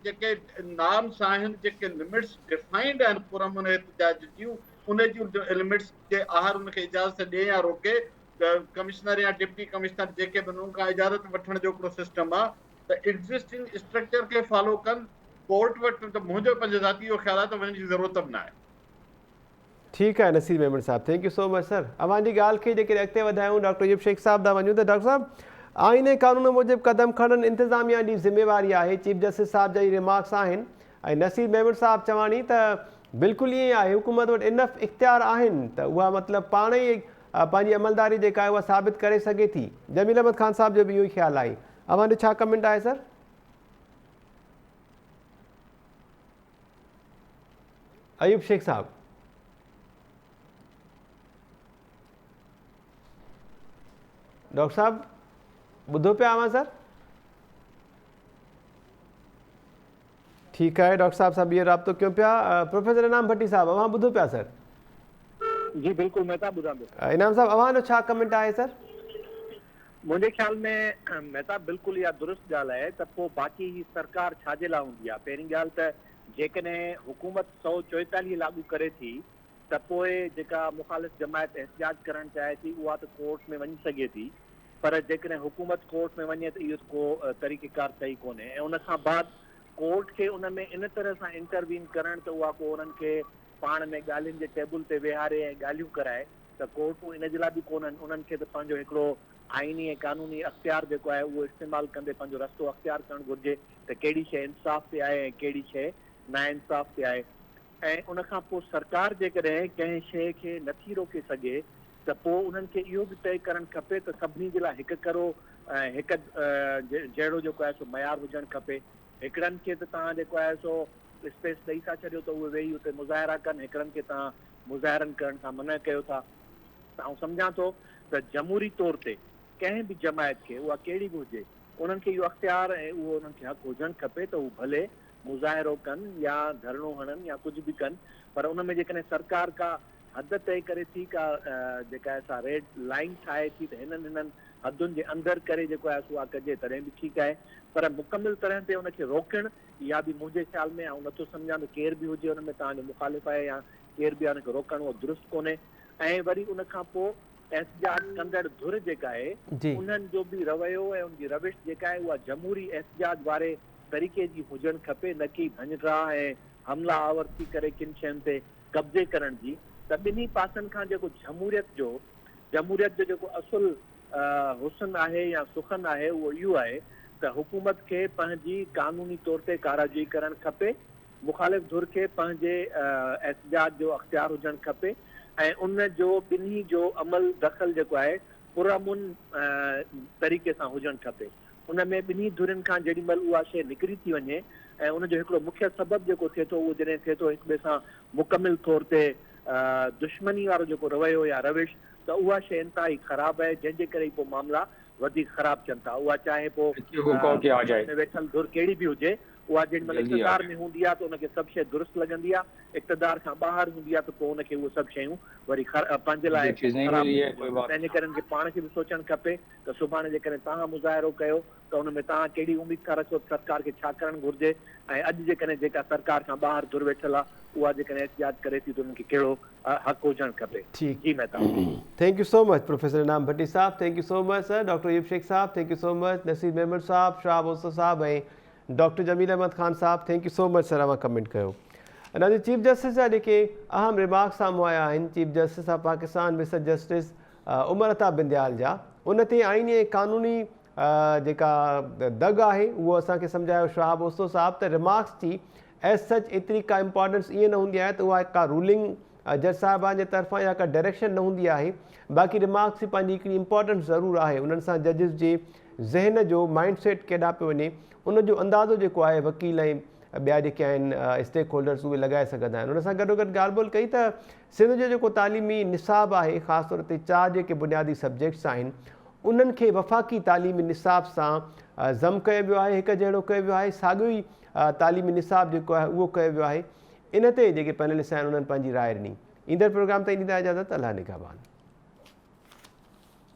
جيڪي نارمس آهن، جيڪي لمٽس ڊفائنڊ آهن پرامن احتجاج جون، ان جون لمٽس جي آهر ان کي اجازت ڏي يا روڪي، ڪمشنر يا ڊپٽي ڪمشنر جيڪي به انهن کان اجازت وٺڻ جو هڪڙو سسٽم آهي ته ايگزسٽنگ اسٽرڪچر کي فالو ڪن، ڪورٽ وٽ ته منهنجو پنهنجو ذاتي اهو خيال آهي ته وڃڻ جي ضرورت به ناهي. ٺيڪ آهي نصير ميمڻ صاحب thank you so much sir اوهان جي ڳالهه کي جيڪڏهن اڳتي وڌايون ڊاڪٽر ايوب شيخ صاحب ڏانهن وڃون ته ڊاڪٽر صاحب آئين ۽ قانون موجب قدم کڻڻ انتظاميا جي ذميواري آهي چيف جسٽس صاحب جا هي ريمارڪس آهن ۽ نصير ميمڻ صاحب چواڻي ته بلڪل ائين آهي حڪومت وٽ انف اختيار آهن ته اها مطلب پاڻ ئي پنهنجي عملداري جيڪا آهي اها ثابت ڪري سگهي ٿي جميل احمد خان صاحب جو به اهو ئي خيال آهي اوهان جو ڇا ڪمينٽ آهي سر؟ ايوب شيخ صاحب. ڊاڪٽر صاحب ٻڌو پيا اوهان سر؟ ٺيڪ آهي ڊاڪٽر صاحب سان ٻيهر رابطو ڪيون پيا پروفيسر انعام ڀٽي صاحب اوهان ٻڌو پيا سر؟ جي بلڪل مهتاب ٻڌان پيو. انعام صاحب اوهان جو ڇا ڪمينٽ آهي سر؟ منهنجي خيال ۾ مهتاب بلڪل اها درست ڳالهه آهي ته پوء باقي هي سرڪار ڇا جي لاء هوندي آهي پهرين ڳالهه ته جيڪڏهن حڪومت 144 لاڳو ڪري ٿي ته پوء جيڪا مخالف جماعت احتجاج ڪرڻ چاهي ٿي اها ته ڪورٽ ۾ وڃي سگهي ٿي پر جيڪڏهن حڪومت ڪورٽ ۾ وڃي ته اهو ته ڪو طريقيڪار صحيح ڪونهي ۽ ان کان بعد ڪورٽ کي ان ۾ ان طرح سان انٽروين ڪرڻ ته اها ڪو انهن کي پاڻ ۾ ڳالهين جي ٽيبل تي ويهاري ۽ ڳالهيون ڪرائي ته ڪورٽون ان جي لاء به ڪونهن، انهن کي ته پنهنجو هڪڙو آئيني ۽ قانوني اختيار جيڪو آهي اهو استعمال ڪندي پنهنجو رستو اختيار ڪرڻ گهرجي ته ڪهڙي شيء انصاف تي آهي ۽ ڪهڙي شيء ناانصاف تي آهي ۽ ان کان پوء سرڪار جيڪڏهن ڪنهن شيء کي نٿي روڪي سگهي ته پوء انهن کي اهو به طئي ڪرڻ کپي ته سڀني جي لاء هڪ ڪرو ۽ هڪ جهڙو جيڪو آهي سو معيار هجڻ کپي. هڪڙن کي ته توهان جيڪو آهي سو اسپيس ڏئي ٿا ڇڏيو ته اهي ويهي اتي مظاهرا ڪن، هڪڙن کي توهان مظاهرن ڪرڻ کان منع ڪيو ٿا ته آئون سمجهان ٿو ته جمهوري طور تي ڪنهن به جماعت کي اها ڪهڙي به هجي انهن کي اهو اختيار ۽ اهو انهن کي حق هجڻ کپي ته هو ڀلي مظاهرو ڪن يا ڌرڻو هڻن يا ڪجهه به ڪن پر ان ۾ جيڪڏهن سرڪار ڪا حد طئي ڪري ٿي ڪا جيڪا آهي سا ريڊ لائين ٺاهي ٿي ته هنن هنن حدن جي اندر ڪري جيڪو آهي سو اها ڪجي تڏهن به ٺيڪ آهي پر مڪمل طرح تي ان کي روڪڻ اها به منهنجي خيال ۾ آئون نٿو سمجهان ته ڪير به هجي ان ۾ توهان جو مخالف آهي يا ڪير به آهي ان کي روڪڻ اهو درست ڪونهي ۽ وري ان کان پوء احتجاج ڪندڙ ڌر جيڪا آهي انهن جو به رويو ۽ ان جي روش جيڪا آهي اها جمهوري احتجاج واري طريقي جي هجڻ کپي نه ڪي ڀڃ ڊاهه ۽ حمله آور ٿي ڪري ڪن شين تي قبضي ڪرڻ جي ته ٻنهي پاسن کان جيڪو جھموريت جو جمهوريت جو جيڪو اصل حسن آهي يا سخن آهي اهو اهو آهي ته حڪومت کي پنهنجي قانوني طور تي ڪاراجوئي ڪرڻ کپي، مخالف ڌر کي پنهنجي احتجاج جو اختيار هجڻ کپي ۽ ان جو ٻنهي جو عمل دخل جيڪو آهي پرامن طريقي سان هجڻ کپي. ان ۾ ٻنهي ڌرين کان جيڏي مهل اها شيء نڪري ٿي وڃي ۽ ان جو هڪڙو مکيه سبب جيڪو ٿئي ٿو اهو جڏهن ٿئي ٿو هڪ ٻئي سان مڪمل طور تي دشمني وارو جيڪو رويو يا روش ته اها شيء انتهائي خراب آهي جنهن جي ڪري ئي پوء معاملا وڌيڪ خراب ٿين ٿا اها چاهي پوء حڪومت ۾ ويٺل ڌر ڪهڙي به هجي اها جيڏي مهل اقتدار ۾ هوندي آهي ته ان کي سڀ شيء درست لڳندي آهي اقتدار کان ٻاهر هوندي آهي ته پوء ان کي اهي سڀ شيون وري پنهنجي لاء خراب لڳنديون آهن تنهن جي ڪري ان کي پاڻ کي به سوچڻ کپي ته سڀاڻي جيڪڏهن توهان مظاهرو ڪيو ته ان ۾ توهان ڪهڙي اميد ٿا رکو ته سرڪار کي ڇا ڪرڻ گهرجي ۽ اڄ جيڪڏهن جيڪا سرڪار کان ٻاهر ڌر ويٺل آهي اها جيڪڏهن احتجاج ڪري ٿي ته انهن کي ڪهڙو حق هجڻ کپي. ٺيڪ جي Mehtab. Thank you so much professor Inam Bhatti صاحب thank you so much sir doctor Ayub Shaikh صاحب thank you so much Naseer Memon صاحب شهاب اوستو صاحب ۽ ڊاڪٽر جميل احمد خان صاحب thank you so much sir اوهان ڪمينٽ ڪيو ناظرين چيف جسٽس جا جيڪي اهم ريمارڪس سامهون آيا آهن chief justice of Pakistan mister justice Umar Ata Bandial جا ان تي آئيني ۽ قانوني جيڪا دڳ آهي اهو اسان کي سمجهايو شهاب اوستو صاحب ته ريمارڪس جي ايز سچ ايتري ڪا امپارٽنس ائين نه هوندي آهي ته اها ڪا رولنگ جج صاحبان جي طرفان يا ڪا ڊائريڪشن نه هوندي آهي باقي ريمارڪس جي پنهنجي هڪڙي امپارٽنس ضرور آهي انهن سان ججز جي ذهن جو مائنڊ سيٽ ڪيڏانهن پيو وڃي ان جو اندازو جيڪو آهي وڪيل ۽ ٻيا جيڪي آهن اسٽيڪ هولڊرس اهي لڳائي سگهندا آهن ان سان گڏوگڏ ڳالهه ٻولهه ڪئي ته سنڌ جو جيڪو تعليمي نصاب آهي خاص طور تي چار جيڪي بنيادي سبجيڪٽس آهن انهن کي وفاقي تعليمي نصاب سان ضم ڪيو ويو آهي، هڪ جهڙو ڪيو ويو آهي، ساڳيو ئي تعليمي نصاب جيڪو آهي اهو ڪيو ويو آهي. ان تي جيڪي پينلسٽ آهن انهن پنهنجي راء ڏني. ايندڙ پروگرام تائين ڏيندا اجازت الله نگهبان.